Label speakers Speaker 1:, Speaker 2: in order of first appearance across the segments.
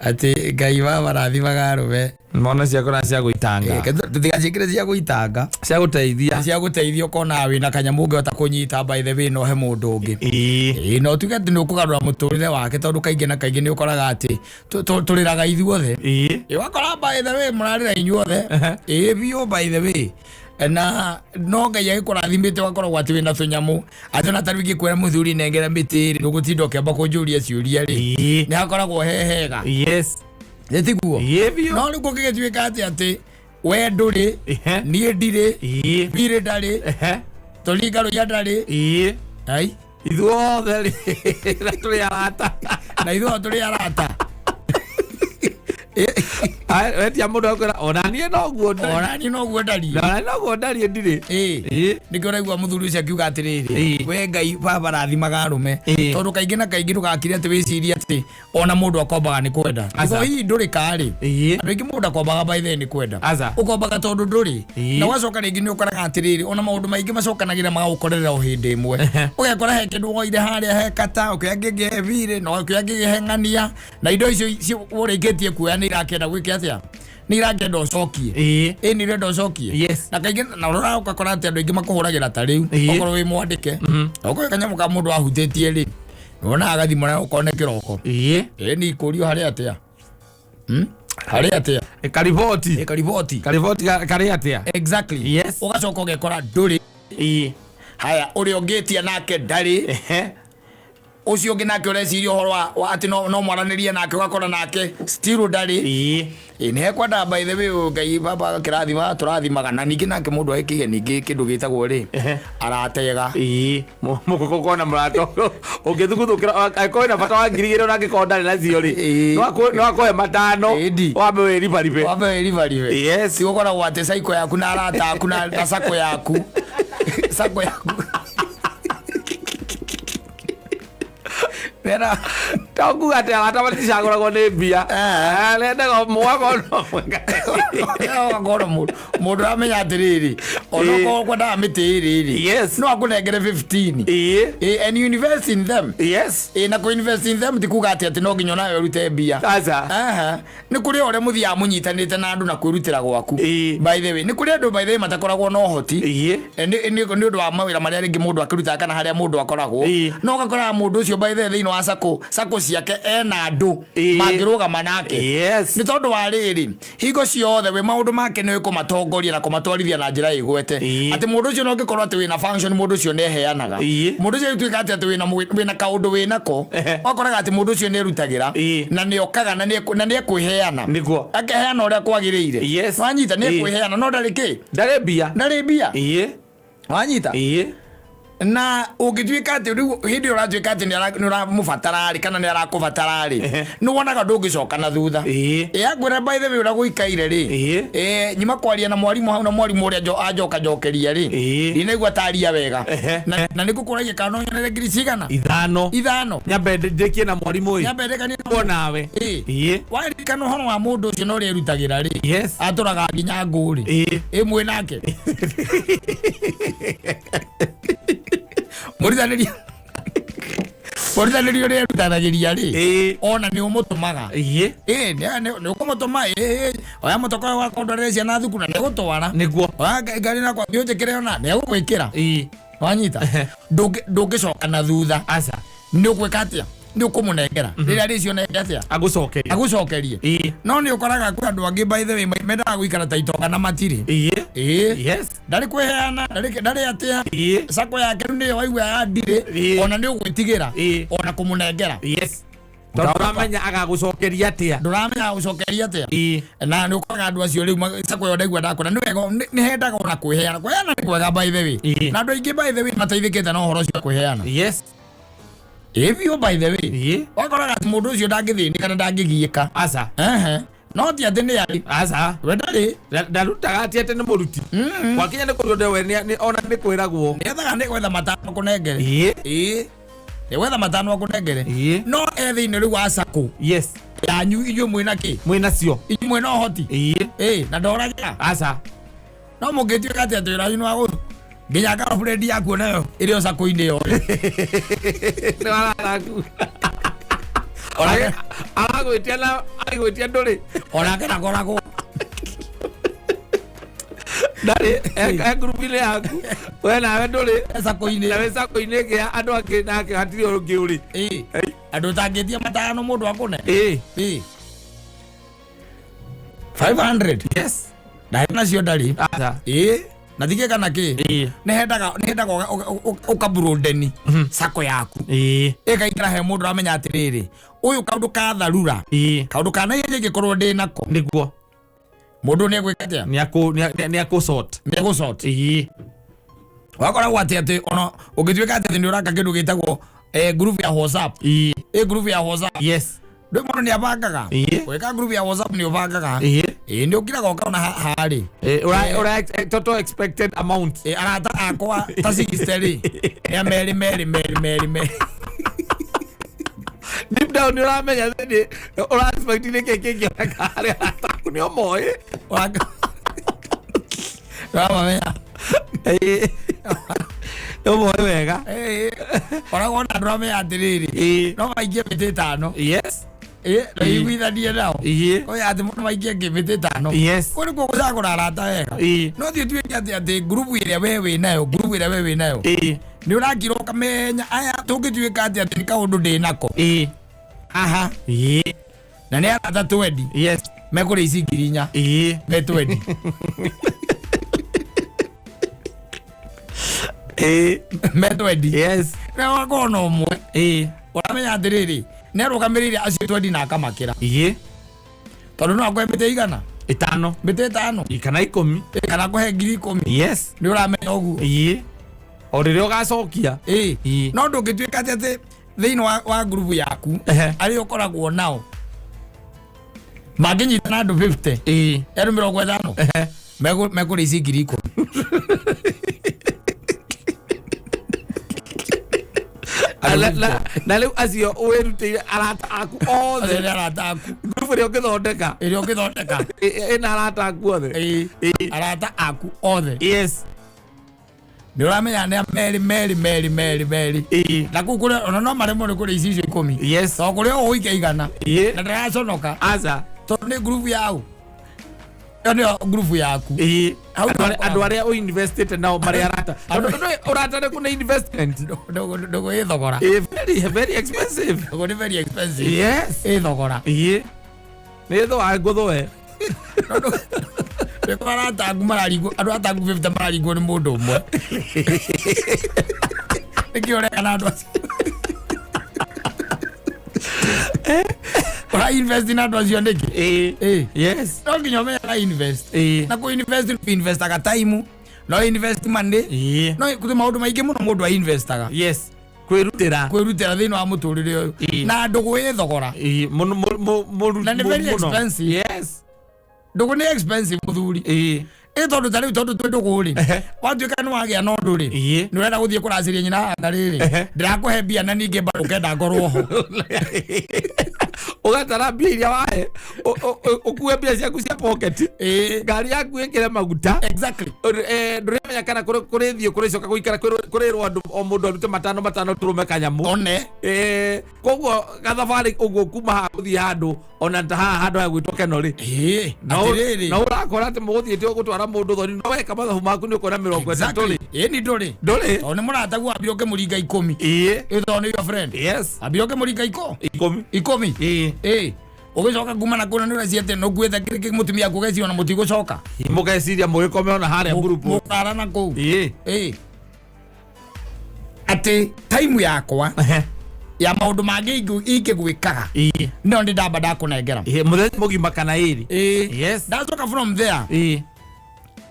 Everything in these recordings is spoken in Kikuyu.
Speaker 1: Atĩ Ngai wa marathimaga arũme.
Speaker 2: Mona ciakå na cia gũitanga.
Speaker 1: Tũtigaciĩkĩre cia gũitanga.
Speaker 2: Cia gũteithia.
Speaker 1: Cia gũteithia, ũkona wĩna kanyamũ ũngĩhota kũnyita, by the way, no he mũndũ ũngĩ. Ĩĩ, no tuge atĩ nĩ ũkũgarũra mũtũrĩre wake, tondũ kaingĩ na kaingĩ nĩ ũkoraga atĩ tũrĩraga ithuothe. Ĩĩ, ũgakora, by the way, mũrarĩra inyuothe. Ĩĩ biũ, by the way, na no Ngai agĩkũrathimĩte, ũgakoragwo atĩ wĩna tũnyamũ, atĩ ona tarĩu ingĩkwĩra, "Mũthuri, nengera mĩtĩ rĩ," ndũgũtinda ũkĩamba kũnjũria ciũria rĩ. Nĩ hakoragwo he hega. Ĩtiguo?
Speaker 2: Ĩĩ biũ.
Speaker 1: No rĩu kũngĩgĩtuĩka atĩ we ndũrĩ, niĩ ndirĩ, birĩ ndarĩ, tũringa rũiya ndarĩ, ai.
Speaker 2: Ithuothe rĩ, na tũrĩ arata.
Speaker 1: Na ithuothe tũrĩ arata.
Speaker 2: Wetia mũndũ akwĩra, "Ona niĩ noguo ndarĩ."
Speaker 1: Ona niĩ noguo ndariĩ.
Speaker 2: Ona niĩ noguo ndariĩ, ndirĩ.
Speaker 1: Nĩkĩo ũraigua mũthuri ũcio akiuga atĩrĩrĩ, we Ngai baba rathimaga arũme, tondũ kaingĩ na kaingĩ ndũgakire atĩ wĩcirie atĩ ona mũndũ akombaga nĩ kwenda.
Speaker 2: Aca.
Speaker 1: Nĩguo hihi ndũrĩ karĩ. Andũ aingĩ mũndũ akombaga, by the way, nĩ kwenda.
Speaker 2: Aca.
Speaker 1: Ũkombaga tondũ ndũrĩ. Na ũgacoka rĩngĩ nĩ ũkoraga atĩrĩrĩ, ona maũndũ maingĩ macokanagĩra magagũkorerera o hĩndĩ ĩmwe. Ũgekora he kĩndũ woire harĩa he kata, ũkĩoya kĩngĩ he birĩ, na ũkĩoya kĩngĩ he ng'ania, na indo icio ũrĩkĩtie kuoya nĩ irakĩenda gwĩka atĩa? Nĩ irakĩenda ũcokie. Ĩ nĩ irenda ũcokie. Na kaingĩ na ũrora ũgakora atĩ andũ aingĩ makũhũragĩra ta rĩu. Okorwo wĩ mwandĩke, okorwo kanyamũ ka mũndũ ahutĩtie rĩ, wonaga gathimũ na ũkone kĩroko. Ĩ nĩ ikũrio harĩ atĩa? Hmm? Harĩ atĩa?
Speaker 2: Kariboti.
Speaker 1: Ĩ kariboti.
Speaker 2: Kariboti karĩ atĩa?
Speaker 1: Exactly. Ũgacoka ũgekora ndũrĩ. Haya, ũrĩa ũngĩtia nake ndarĩ. Ũcio ũngĩ nake ũreciria ũhoro wa atĩ no mwaranĩrie nake, ũgakora nake still ndarĩ. Ĩ nĩ hekwenda, by the way, Ngai baba kĩrathima tũrathimaga, na ningĩ nake mũndũ agĩkĩgĩa ningĩ kĩndũ gĩtagwo rĩ, aratega.
Speaker 2: Mũgũkorwo na mũrata ũngĩthuguthũkĩra angĩkorwo wĩna bata wa 2,000, ona angĩkorwo ndarĩ nacio rĩ, no akũhe 500.
Speaker 1: Ĩndi.
Speaker 2: Wambe wĩribaribe.
Speaker 1: Wambe wĩribaribe. Ti gũkoragwo atĩ cycle yaku na arata aku na sacco yaku, sacco yaku Wena
Speaker 2: To kuga atĩ arata maticagũragwo nĩ mbia. Nendaga mwaka no mwega.
Speaker 1: Ũgakorwo mũndũ ũramenya atĩrĩrĩ, onokorwo kwendaga mĩtĩ ĩrĩ rĩ, no akũnengere 15. And you invest in them. Na kũ invest in them ti kuga atĩ no nginya onawe ũrute mbia.
Speaker 2: Aca.
Speaker 1: Aha. Nĩ kũrĩ ũrĩa mũthiaga mũnyitanĩte na andũ na kwĩrutĩra gwaku. By the way, nĩ kũrĩ andũ, by the way, matakoragwo na ũhoti. Nĩ ũndũ wa mawĩra marĩa rĩngĩ mũndũ akĩrutaga kana harĩa mũndũ akoragwo, no ũgakoraga mũndũ ũcio, by the way, thĩinĩ wa sacco sacco ciake ena andũ mangĩrũgama nake. Nĩ tondũ wa rĩrĩ, hingo ciothe wĩ maũndũ make nĩ kũmatongoria na kũmatwarithia na njĩra ĩgwete, atĩ mũndũ ũcio no ũngĩkorwo atĩ wĩna function, mũndũ ũcio nĩ eheanaga. Mũndũ ũcio atuĩka atĩ wĩna kaũndũ wĩnako, ũgakoraga atĩ mũndũ ũcio nĩ erutagĩra na nĩ okaga na nĩ ekwĩheana. Akeheana ũrĩa kwagĩrĩire. Wanyita? Nĩ ekwĩheana, no ndarĩ kĩ?
Speaker 2: Ndarĩ mbia.
Speaker 1: Ndarĩ mbia. Wanyita? Na ũngĩtuĩka atĩ rĩu hĩndĩ ĩyo ũratuĩka atĩ nĩ ũramũbatara rĩ, kana nĩ arakũbatara rĩ, nĩ wonaga ndũngĩcoka na thutha. Ĩ akwĩra, by the way, ũrĩa gũikaire rĩ, nyuma kwaria na mwarimũ hau, na mwarimũ ũrĩa anjoka njokeria rĩ, ndinaigua taria wega. Na nĩ ngũkũragia kana no nyonere ngiri cigana?
Speaker 2: 5.
Speaker 1: 5.
Speaker 2: Nyambe ndĩkie na mwarimũ ĩ.
Speaker 1: Nyambe ndĩkanie.
Speaker 2: O nawe.
Speaker 1: Waririkana ũhoro wa mũndũ ũcio na ũrĩa erutagĩra rĩ, atũraga nginya ngũ rĩ, ĩmwe nake mũritanĩria ũrĩa erutanagĩria rĩ, ona nĩ ũmũtũmaga. Ĩ nĩ ũkũmũtũma, ĩ oya mũtoko ũyũ wakwa ũndwarĩre ciana thukuru, na nĩ egũtwara. Oya ngari nakwa thiĩ ũnjĩkĩre, ona nĩ egũgwĩkĩra. Wanyita? Ndũngĩcoka na thutha.
Speaker 2: Aca.
Speaker 1: Nĩ ũgwĩka atĩa? Nĩ ũkũmũnengera rĩrĩa rĩcio nenge atĩa?
Speaker 2: Agũcokeria.
Speaker 1: Agũcokerie. No nĩ ũkoraga kwĩ andũ angĩ, by the way, mendaga gũikara ta itonga na matirĩ. Ndarĩ kwĩheana, ndarĩ atĩa. Sacco yake rĩu nĩyo waigua ya ndirĩ. Ona nĩ ũgwĩtigĩra ona kũmũnengera.
Speaker 2: Tondũ ũramenya agagũcokeria atĩa.
Speaker 1: Ndũramenya agũcokeria atĩa. Na nĩ ũkoraga andũ acio rĩu sacco ĩyo ndaigua ndakora nĩ wega, nĩ hendaga ona kwĩheana. Kwĩheana nĩ kwega, by the way. Na andũ aingĩ, by the way, mateithĩkĩte na ũhoro ũcio wa kwĩheana. Ĩ biũ, by the way. Wakoraga atĩ mũndũ ũcio ndangĩthĩnĩka na ndangĩgiĩka.
Speaker 2: Aca.
Speaker 1: Ehe. No ti atĩ nĩ arĩ.
Speaker 2: Aca.
Speaker 1: We ndarĩ.
Speaker 2: Ndarutaga atĩ atĩ nĩ mũruti. Gwakinya nĩ kũruta we ona nĩ kwĩragwo.
Speaker 1: Nĩethaga, nĩ gwetha 5 akũnengere. Ĩĩ, nĩ gwetha 5 akũnengere. No e thĩinĩ rĩu wa sacco yanyu inyuĩ mwĩna kĩ?
Speaker 2: Mwĩ nacio.
Speaker 1: Inyuĩ mwĩna ũhoti. Ĩĩ, na ndoragĩra.
Speaker 2: Aca.
Speaker 1: No mũngĩtuĩka atĩ wĩra wanyu nĩ wa gũ nginya girlfriend yaku nayo ĩrĩ o sacco-inĩ ĩyo rĩ.
Speaker 2: Nĩ wararaku. Aragwĩtia na agwĩtia ndũrĩ.
Speaker 1: Onake ndakoragwo.
Speaker 2: Ndarĩ e ngurubu-inĩ yaku. We nawe ndũrĩ.
Speaker 1: Sacco-inĩ.
Speaker 2: Na wĩ sacco-inĩ ĩngĩ ya andũ angĩ nake hatirĩ ũngĩ ũrĩ.
Speaker 1: Ĩĩ. Andũ ũtangĩtia matano mũndũ akũne.
Speaker 2: Ĩĩ.
Speaker 1: Ĩĩ. 500.
Speaker 2: Yes.
Speaker 1: Ndarĩ nacio ndarĩ.
Speaker 2: Aca.
Speaker 1: Ĩĩ. Na thikĩ kana kĩ?
Speaker 2: Ĩĩ.
Speaker 1: Nĩ hendaga ũkaburũndeni sacco yaku.
Speaker 2: Ĩĩ.
Speaker 1: Ĩkaingĩra he mũndũ ũramenya atĩrĩrĩ, ũyũ kaũndũ ka tharura.
Speaker 2: Ĩĩ.
Speaker 1: Kaũndũ ka naihenya ingĩkorwo ndĩ nako.
Speaker 2: Nĩguo.
Speaker 1: Mũndũ nĩ egwĩka atĩa?
Speaker 2: Nĩ akũ sort.
Speaker 1: Nĩ egũ sort.
Speaker 2: Ĩĩ.
Speaker 1: Wakoragwo atĩ atĩ ona ũngĩtuĩka atĩ nĩ ũraka kĩndũ gĩtagwo group ya WhatsApp.
Speaker 2: Ĩĩ.
Speaker 1: Ĩ group ya WhatsApp.
Speaker 2: Yes.
Speaker 1: Ndũ mũndũ nĩ abangaga.
Speaker 2: Ĩĩ.
Speaker 1: Gwĩka group ya WhatsApp nĩ ũbangaga.
Speaker 2: Ĩĩ.
Speaker 1: Ĩĩ nĩ ũkiraga ũkaona harĩ.
Speaker 2: Ura total expected amount.
Speaker 1: Ĩ arata akwa ta 60 rĩ. Nĩ a merĩ merĩ merĩ merĩ merĩ.
Speaker 2: Deep down nĩ ũramenya thĩinĩ ũra expect nĩ kĩĩ kĩngĩoneka harĩa arata aku nĩ ũmoĩ.
Speaker 1: Ũramamenya.
Speaker 2: Ĩĩ. Nĩ ũmoĩ wega.
Speaker 1: Ĩĩ. Ona wona andũ ũramenya atĩrĩrĩ.
Speaker 2: Ĩĩ.
Speaker 1: No maikie mĩtĩ ĩtano.
Speaker 2: Yes.
Speaker 1: Ĩĩ na iguithanie nao.
Speaker 2: Ĩĩ.
Speaker 1: Oya atĩ mũndũ maikie ngĩ mĩtĩ ĩtano.
Speaker 2: Yes.
Speaker 1: Kũu nĩkuo gũcagũra arata wega.
Speaker 2: Ĩĩ.
Speaker 1: No thiĩ ũtuĩke atĩ atĩ ngurubu ĩrĩa we wĩ nayo, ngurubu ĩrĩa we wĩ nayo.
Speaker 2: Ĩĩ.
Speaker 1: Nĩ ũrakira ũkamenya aya tũngĩtuĩka atĩ atĩ nĩ kaũndũ ndĩ nako.
Speaker 2: Ĩĩ.
Speaker 1: Aha.
Speaker 2: Ĩĩ.
Speaker 1: Na nĩ arata twendi.
Speaker 2: Yes.
Speaker 1: Mekũrĩa ici 4,000.
Speaker 2: Ĩĩ.
Speaker 1: Me twendi.
Speaker 2: Ĩĩ.
Speaker 1: Me twendi.
Speaker 2: Yes.
Speaker 1: Na wakorwo na ũmwe.
Speaker 2: Ĩĩ.
Speaker 1: Ũramenya atĩrĩrĩ, nĩ arũgamĩrĩire acio twendi na akamakĩra.
Speaker 2: Ĩĩ.
Speaker 1: Tondũ no akũhe mĩtĩ igana.
Speaker 2: Ĩtano.
Speaker 1: Mĩtĩ ĩtano.
Speaker 2: Kana 10.
Speaker 1: Kana akũhe 10,000.
Speaker 2: Yes.
Speaker 1: Nĩ ũramenya ũguo.
Speaker 2: Ĩĩ. O rĩrĩa ũgacokia.
Speaker 1: Ĩĩ.
Speaker 2: Ĩĩ.
Speaker 1: No ndũngĩtuĩka atĩ atĩ thĩinĩ wa ngurubu yaku arĩa ũkoragwo nao mangĩnyitana andũ 50
Speaker 2: Ĩĩ.
Speaker 1: andũ 50 mekũrĩa ici 10,000.
Speaker 2: Na rĩu acio wĩrutĩire arata aku
Speaker 1: Acio
Speaker 2: othe.
Speaker 1: nĩ arata aku.
Speaker 2: Ngurubu ĩrĩa ũngĩthondeka.
Speaker 1: Ĩrĩa ũngĩthondeka.
Speaker 2: Ĩna arata aku othe.
Speaker 1: Ĩĩ. Arata aku othe.
Speaker 2: Yes.
Speaker 1: Nĩ ũramenya nĩ a merĩ merĩ merĩ merĩ merĩ.
Speaker 2: Ĩĩ.
Speaker 1: Na kũu kũrĩa ona no maremwo nĩ kũrĩa ici icio 10.
Speaker 2: Yes.
Speaker 1: Tondũ kũrĩa ũgũikia 100.
Speaker 2: Ĩĩ.
Speaker 1: Na ndaraconoka.
Speaker 2: Aca.
Speaker 1: Tondũ nĩ ngurubu yau. Ĩyo nĩyo ngurubu yaku.
Speaker 2: Ĩĩ.
Speaker 1: Hau
Speaker 2: Andũ arĩa ũinvestĩte nao marĩ arata.
Speaker 1: Andũ-
Speaker 2: Tondũ ũrata nĩ kũna investment.
Speaker 1: Ndũgũ ĩ thogora.
Speaker 2: Ĩĩ, very very expensive.
Speaker 1: Ndũgũ nĩ very expensive.
Speaker 2: Yes.
Speaker 1: Ĩ thogora.
Speaker 2: Ĩĩ. Nĩ thũa ngũthũe.
Speaker 1: Nĩkũ arata aku mararingwo andũ arata aku 50 mararingwo nĩ mũndũ ũmwe. Nĩkĩ ũreka na andũ acio? Ũra invest na andũ acio nĩkĩ?
Speaker 2: Ĩĩ.
Speaker 1: Ĩĩ.
Speaker 2: Yes.
Speaker 1: No nginya ũmenye ũra invest.
Speaker 2: Ĩĩ.
Speaker 1: Na kũ invest investaga time, no invest money.
Speaker 2: Ĩĩ.
Speaker 1: No kũrĩ maũndũ maingĩ mũno mũndũ ainvestaga.
Speaker 2: Yes. Kwĩrutĩra.
Speaker 1: Kwĩrutĩra thĩinĩ wa mũtũrĩre ũyũ.
Speaker 2: Ĩĩ.
Speaker 1: Na ndũgũ ĩ thogora.
Speaker 2: Ĩĩ, mũno mũno
Speaker 1: Na nĩ very
Speaker 2: mũno.
Speaker 1: expensive.
Speaker 2: Yes.
Speaker 1: Ndũgũ nĩ expensive mũthuri.
Speaker 2: Ĩĩ.
Speaker 1: Ĩ tondũ ta rĩu tondũ twĩ ndũgũ rĩ, watuĩka nĩ wagĩa na ũndũ rĩ,
Speaker 2: Ĩĩ.
Speaker 1: nĩ ũrenda gũthiĩ kũracĩria nyina haha rĩrĩ,
Speaker 2: Ehe.
Speaker 1: ndĩrakũhe mbia na ningĩ bado ũkenda ngorwo ho.
Speaker 2: Ũgatara mbia iria wahe ũkue mbia ciaku cia pocket.
Speaker 1: Ĩĩ.
Speaker 2: Ngari yaku ĩkĩre maguta.
Speaker 1: Exactly.
Speaker 2: Ndũramenya kana kũrĩ thiĩ kũrĩcoka gũikara kũrĩrwo andũ o mũndũ arute matano matano tũrũme kanyamũ.
Speaker 1: One.
Speaker 2: Koguo gathabarĩ ũguo kuma haha gũthiĩ handũ ona ta haha handũ hagwĩtwo Keno rĩ.
Speaker 1: Ĩĩ.
Speaker 2: Na
Speaker 1: Atĩrĩrĩ.
Speaker 2: ũrakora atĩ mũgũthiĩte ũgũtwara mũndũ thoni no weka mathabu maku nĩ ũkuona 30
Speaker 1: Exactly.
Speaker 2: rĩ.
Speaker 1: Ĩĩ ni ndũrĩ.
Speaker 2: Ndũrĩ.
Speaker 1: Tondũ nĩ mũrataguo ambire ũkĩmũringa 10.
Speaker 2: Ĩĩ.
Speaker 1: Ĩ tondũ nĩ your friend.
Speaker 2: Yes.
Speaker 1: Ambire ũkĩmũringa 10.
Speaker 2: 10.
Speaker 1: 10.
Speaker 2: Ĩĩ.
Speaker 1: Ĩĩ. Ũgĩcoka kuma na kũna nĩ ũreciria atĩ nĩ ũkuĩte kĩrĩ mũtumia waku ũgeciria ona mũtigũcoka.
Speaker 2: Mũgeciria mũgĩkome ona harĩa ngurubu.
Speaker 1: Mũkara na kũu.
Speaker 2: Ĩĩ.
Speaker 1: Ĩĩ. Atĩ time yakwa ya maũndũ mangĩ ingĩgwĩkaga
Speaker 2: Ĩĩ.
Speaker 1: no nĩ ndamba ndakũnengera.
Speaker 2: Ĩĩ, mũthenya mũgima kana ĩrĩ.
Speaker 1: Ĩĩ.
Speaker 2: Yes.
Speaker 1: Ndacoka from there
Speaker 2: Ĩĩ.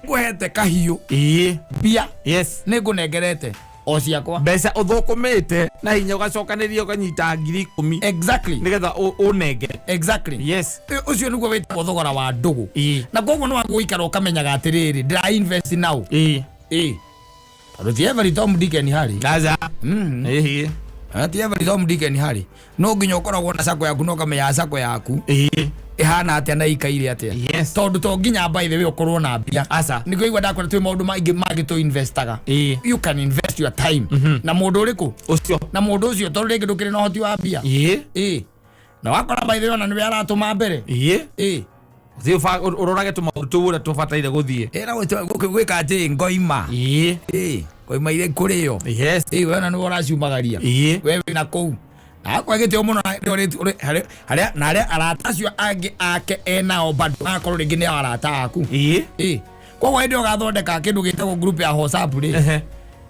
Speaker 1: ngũhete kahiũ
Speaker 2: Ĩĩ.
Speaker 1: mbia
Speaker 2: Yes.
Speaker 1: nĩ ngũnengerete o ciakwa.
Speaker 2: Mbeca ũthũkũmĩte na hinya ũgacokanĩria ũkanyita 10,000
Speaker 1: Exactly.
Speaker 2: nĩgetha ũnenge.
Speaker 1: Exactly.
Speaker 2: Yes.
Speaker 1: Ũcio nĩguo wĩtagwo thogora wa ndũgũ.
Speaker 2: Ĩĩ.
Speaker 1: Na koguo nĩ wagũikara ũkamenyaga atĩrĩrĩ ndĩra invest now.
Speaker 2: Ĩĩ.
Speaker 1: Ĩĩ. Tondũ ti every Tom Dick and Harry.
Speaker 2: Aca. Ĩĩ.
Speaker 1: Ti every Tom Dick and Harry. No nginya ũkoragwo na sacco yaku na ũkamenya sacco yaku
Speaker 2: Ĩĩ.
Speaker 1: ĩhana atĩa na ĩikaire atĩa.
Speaker 2: Yes.
Speaker 1: Tondũ to nginya by the way ũkorwo na mbia.
Speaker 2: Aca.
Speaker 1: Nĩkĩo igua ndakwĩra twĩ maũndũ maingĩ mangĩ tũ investaga.
Speaker 2: Ĩĩ.
Speaker 1: You can invest your time. Na mũndũ ũrĩkũ?
Speaker 2: Ũcio.
Speaker 1: Na mũndũ ũcio tondũ rĩngĩ ndũkĩrĩ na ũhoti wa mbia.
Speaker 2: Ĩĩ.
Speaker 1: Ĩĩ. Na wakora by the way ona nĩwe aratũma mbere.
Speaker 2: Ĩĩ. Ũthiĩ ũrorage tũmaũndũ tũu ũrĩa tũbataire gũthiĩ.
Speaker 1: Ĩra gwĩka atĩ ngoima.
Speaker 2: Ĩĩ.
Speaker 1: Ngoima iria ikũrĩo.
Speaker 2: Yes.
Speaker 1: Ĩĩ, we ona nĩwe ũraciumagaria.
Speaker 2: Ĩĩ.
Speaker 1: We wĩna kũu. Na akwa gĩtĩo mũno na harĩa na arĩa arata acio angĩ ake enao bado akorwo rĩngĩ nĩ arata aku.
Speaker 2: Ĩĩ.
Speaker 1: Ĩĩ. Koguo hĩndĩ ĩyo ũgathondeka kĩndũ gĩtagwo group ya WhatsApp rĩ.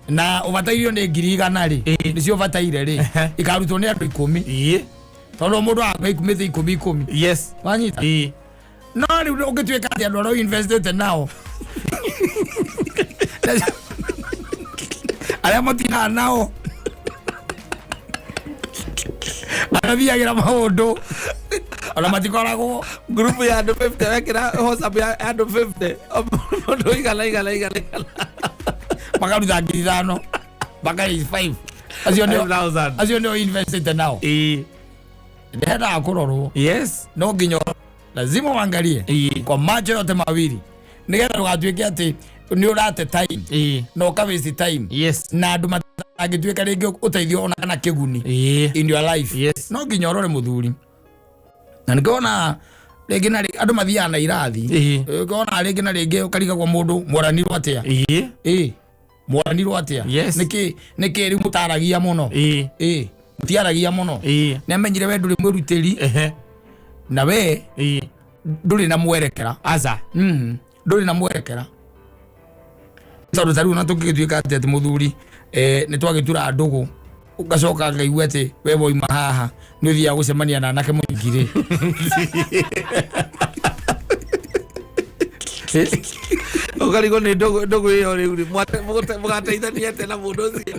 Speaker 1: Na ũbatairio nĩ 100,000 rĩ.
Speaker 2: Ĩĩ.
Speaker 1: Nĩcio ũbataire rĩ. Ikarutwo nĩ andũ 10.
Speaker 2: Ĩĩ.
Speaker 1: Tondũ mũndũ akwa 10 10 10.
Speaker 2: Yes.
Speaker 1: Wanyita?
Speaker 2: Ĩĩ.
Speaker 1: No rĩu ũngĩtuĩka atĩ andũ arĩa ũinvestĩte nao arĩa mũtindaga nao marathiagĩra maũndũ ona matikoragwo
Speaker 2: Group ya andũ 50 wekĩra WhatsApp ya andũ 50 mũndũ igana igana igana igana.
Speaker 1: Makaruta 5,000 maka raise 5 acio nĩo
Speaker 2: 5,000.
Speaker 1: Acio nĩo investĩte nao.
Speaker 2: Ĩĩ.
Speaker 1: Ndendaga kũrorwo.
Speaker 2: Yes.
Speaker 1: No nginya lazima uangalie
Speaker 2: Ĩĩ.
Speaker 1: kwa macho yote mawili nigetha ndũgatuĩke atĩ nĩ ũrate time
Speaker 2: Ĩĩ.
Speaker 1: na ũka waste time
Speaker 2: Yes.
Speaker 1: na andũ matangĩtuĩka rĩngĩ ũteithio ona kana kĩguni
Speaker 2: Ĩĩ.
Speaker 1: in your life.
Speaker 2: Yes.
Speaker 1: No nginya ũrore mũthuri na nĩkĩona rĩngĩ na rĩngĩ andũ mathiaga na irathi.
Speaker 2: Ĩĩ.
Speaker 1: Ũkona rĩngĩ na rĩngĩ ũkarigagwo mũndũ mwaranirwo atĩa.
Speaker 2: Ĩĩ.
Speaker 1: Ĩĩ, mwaranirwo atĩa.
Speaker 2: Yes.
Speaker 1: Nĩkĩ nĩkĩ rĩu mũtaragia mũno?
Speaker 2: Ĩĩ.
Speaker 1: Ĩĩ, mũtiaragia mũno.
Speaker 2: Ĩĩ.
Speaker 1: Nĩ amenyire we ndũrĩ mwĩrutĩri
Speaker 2: Ehe.
Speaker 1: na we
Speaker 2: Ĩĩ.
Speaker 1: ndũrĩ na mwerekera.
Speaker 2: Aca.
Speaker 1: Ndũrĩ na mwerekera tondũ ta rĩu ona tũngĩgĩtuĩka atĩ atĩ mũthuri nĩ twagĩtura ndũgũ ũgacoka ngaigua atĩ we wauma haha nĩ ũthiaga gũcemania na anake mũingĩ rĩ.
Speaker 2: Ũkarigwo nĩ ndũgũ ĩyo rĩu rĩ mũgateithania atĩa na mũndũ ũcio?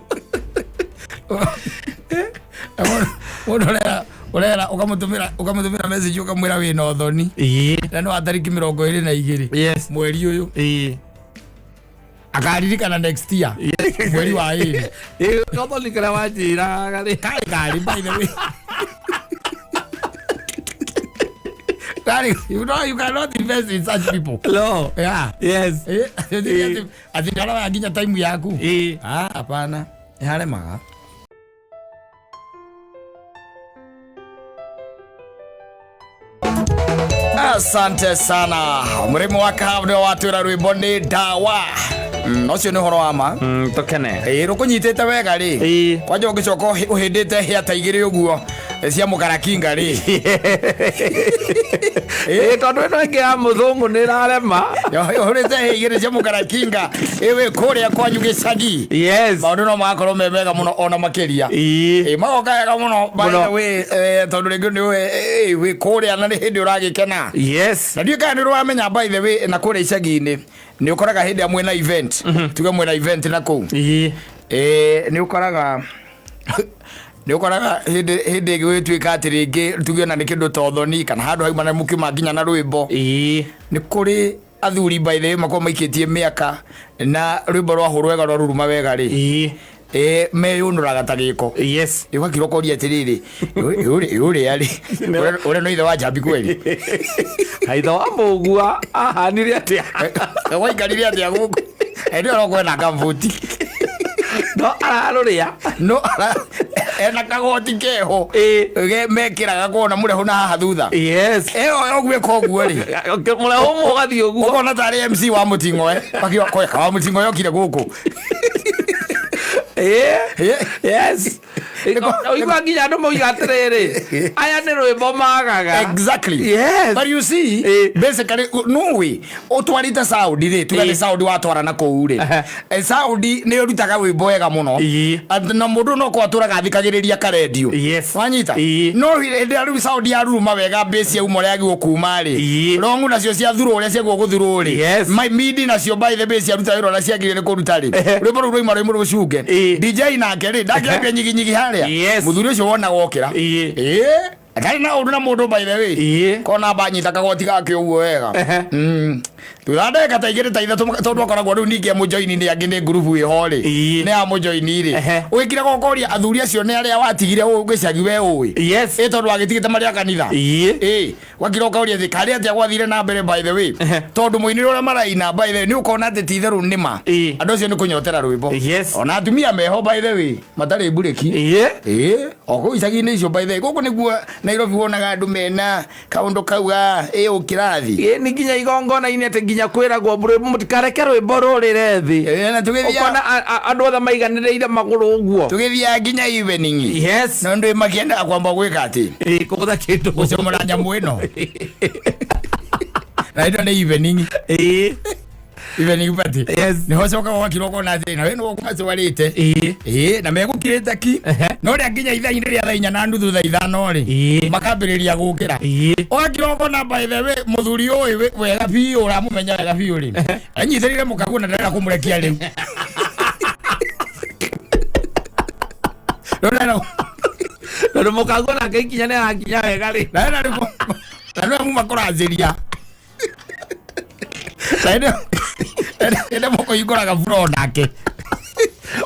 Speaker 1: Mũndũ ũrera ũkamũtũmĩra message ũkamwĩra wĩna ũthoni.
Speaker 2: Ĩĩ.
Speaker 1: Na nĩ wa tarĩki 22
Speaker 2: Yes.
Speaker 1: mweri ũyũ.
Speaker 2: Ĩĩ.
Speaker 1: Akaririkana next year mweri wa 2.
Speaker 2: Ĩĩ, gathoni karĩa wanjĩraga rĩ.
Speaker 1: Karĩ karĩ by the way. Karĩ, you know you cannot invest in such people.
Speaker 2: No.
Speaker 1: Yeah.
Speaker 2: Yes.
Speaker 1: Ati ndarora nginya time yaku.
Speaker 2: Ĩĩ.
Speaker 1: Ah, hapana. Nĩ haremaga. Asante sana. Mũrĩmi wa kahawa nĩwe watwĩra rwĩmbo nĩ ndawa. Ũcio nĩ ũhoro wa ma.
Speaker 2: Tũkene.
Speaker 1: Ĩĩ, rũkũnyitĩte wega rĩ.
Speaker 2: Ĩĩ.
Speaker 1: Kwanja ũngĩcoka ũhĩndĩte hĩa ta igĩrĩ ũguo cia mũkarakinga rĩ.
Speaker 2: Ĩĩ, tondũ ĩno ĩngĩ ya mũthũngũ nĩ ĩrarema.
Speaker 1: Ũhũrĩte hĩa igĩrĩ cia mũkarakinga ĩwĩ kũrĩa kwanyu gĩcagi.
Speaker 2: Yes.
Speaker 1: Maũndũ no magakorwo me mega mũno ona makĩria.
Speaker 2: Ĩĩ.
Speaker 1: Ĩĩ, magoka wega mũno by
Speaker 2: Mũno.
Speaker 1: the way tondũ rĩngĩ nĩ ũĩ wĩ kũrĩa na nĩ hĩndĩ ũragĩkena.
Speaker 2: Yes.
Speaker 1: Na ndiũĩ kana nĩ ũramenya by the way na kũrĩa icagi-inĩ nĩ ũkoraga hĩndĩ ĩrĩa mwĩna event tuge mwĩna event na kũu.
Speaker 2: Ĩĩ.
Speaker 1: Ĩĩ, nĩ ũkoraga hĩndĩ ĩngĩ gũgĩtuĩka atĩ rĩngĩ tuge ona nĩ kĩndũ ta ũthoni kana handũ hauma na mũkiuma nginya na rwĩmbo.
Speaker 2: Ĩĩ.
Speaker 1: Nĩ kũrĩ athuri by the way makoragwo maikĩtie mĩaka na rwĩmbo rwahũrwo wega rwaruruma wega rĩ.
Speaker 2: Ĩĩ.
Speaker 1: Ĩĩ, meyũnũraga ta gĩko.
Speaker 2: Yes.
Speaker 1: Ũgakira ũkoria atĩrĩrĩ ũrĩa rĩ ũrĩa no ithe wa njambi kweri.
Speaker 2: Kaitho wa mũgua ahanire atĩa?
Speaker 1: Waikarire atĩa gũkũ? Hĩndĩ ĩyo no kwena kambuti.
Speaker 2: No ararũrĩa.
Speaker 1: No ena kagoti keho.
Speaker 2: Ĩĩ.
Speaker 1: Ge mekĩraga kuona mũrehu na haha thutha.
Speaker 2: Yes.
Speaker 1: Ĩyo ũgwĩka ũguo rĩ.
Speaker 2: Mũrehu ũmwe ũgathiĩ ũguo.
Speaker 1: Ũkona tarĩ MC wa mũting'oe. Makiuga koe wa mũting'oe okire gũkũ.
Speaker 2: Ĩĩ.
Speaker 1: Ĩĩ.
Speaker 2: Yes. Ũigua nginya andũ mauga atĩrĩrĩ aya nĩ rwĩmbo magaga.
Speaker 1: Exactly.
Speaker 2: Yes.
Speaker 1: But you see,
Speaker 2: Ĩĩ.
Speaker 1: basically no way. Ũtwarĩte sound rĩ, tuge nĩ
Speaker 2: Ĩĩ.
Speaker 1: sound watwara na kũu rĩ. Sound nĩ ĩrutaga rwĩmbo wega mũno.
Speaker 2: Ĩĩ.
Speaker 1: Na mũndũ no korwo atũraga athikagĩrĩria karendio.
Speaker 2: Yes.
Speaker 1: Wanyita?
Speaker 2: Ĩĩ.
Speaker 1: No hĩndĩ ĩrĩa rĩu sound yaruruma wega bass yauma ũrĩa yagĩrĩirwo kuma rĩ.
Speaker 2: Ĩĩ.
Speaker 1: Rongu nacio ciathurwo ũrĩa ciagĩrĩirwo gũthurwo rĩ.
Speaker 2: Yes.
Speaker 1: Midi nacio by the bass ciaruta wĩra ũrĩa ciagĩrĩire nĩ kũruta rĩ. Rwĩmbo rũu rwauma rwĩ rũcunge.
Speaker 2: Ĩĩ.
Speaker 1: DJ nake rĩ ndangĩambia nyiginyigi harĩa.
Speaker 2: Yes.
Speaker 1: Mũthuri ũcio wonaga okĩra.
Speaker 2: Ĩĩ.
Speaker 1: Ĩĩ. Ndarĩ na ũndũ na mũndũ by the way.
Speaker 2: Ĩĩ.
Speaker 1: Kona banyita kagoti gake ũguo wega. Thutha wa ndagĩka ta igĩrĩ ta ithatũ, tondũ akoragwo rĩu ningĩ amũjoini nĩ angĩ, nĩ ngurubu ĩho rĩ, nĩ amũjoini rĩ, ũgĩkira ũkoria athuri acio nĩ arĩa watigire gĩcagi we ũĩ?
Speaker 2: Yes.
Speaker 1: Ĩ, tondũ wagĩtigĩte marĩ a kanitha. Ĩ, wakira ũkoria atĩ karĩ atĩa gwathire na mbere, by the way, tondũ mũinĩre ũrĩa maraina, by the way, nĩ ũkona atĩ ti itherũ nĩma andũ acio nĩ kũnyotera rwĩmbo. Ona atumia meho, by the way, matarĩ mburĩki. Ĩ, o kũu icagi-inĩ icio, by the way, gũkũ nĩguo Nairobi wonaga andũ mena kaũndũ kau ga ĩ ũkĩrathi.
Speaker 2: Ĩ, nĩ nginya igongona-inĩ atĩ nginya kwĩragwo rwĩmbo, mũtikareke rwĩmbo rũrĩre thĩ.
Speaker 1: Ĩ, na tũgĩthiaga
Speaker 2: Ũkona andũ othe maiganĩrĩire magũrũ ũguo.
Speaker 1: Tũgĩthiaga nginya evening. No ndĩ makĩendaga kwamba gwĩka atĩ
Speaker 2: Ĩ, kũgũtha kĩndũ.
Speaker 1: Gũcomora nyamũ ĩno na ĩno nĩ evening. Evening party. Nĩho cokaga ũgakira ũkona atĩ nawe nĩwe ũkwacwarĩte. Ĩ, na megũkirĩte ki, no rĩa nginya ithaa-inĩ rĩa thaa 4:30, thaa 5 rĩ, makambĩrĩria gũkĩra. Ũgakira ũkona, by the way, mũthuri ũyũ wega biũ, ũramũmenya wega biũ rĩ, anyitĩrĩire mũkaguo na ndarenda kũmũrekia rĩu. Rĩu
Speaker 2: Tondũ mũkaguo nake ikinya nĩ arakinya wega rĩ.
Speaker 1: Na rĩu na nĩwe muma kũranjĩria na ĩndĩ mũkũhingũraga buro nake.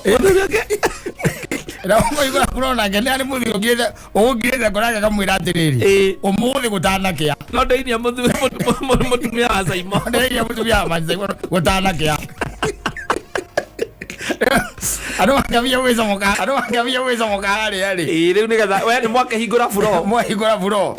Speaker 2: Mũthuri ũngĩ.
Speaker 1: Na mũkũhingũra buro nake nĩ arĩ mũthuri ũngĩte ũgũkirĩte ngoro yake akamwĩra atĩrĩrĩ, ũmũthĩ gũtanakĩa,
Speaker 2: No ndĩinia mũthuri mũtumia wa Saimo.
Speaker 1: Ndĩrĩria mũtumia wa Manzi gũtanakĩa, andũ makambia gwĩcomoka, andũ makambia gwĩcomoka harĩa rĩ.
Speaker 2: Ĩ, rĩu nĩgetha we nĩ mwakĩhingũra buro.
Speaker 1: Mwahingũra buro.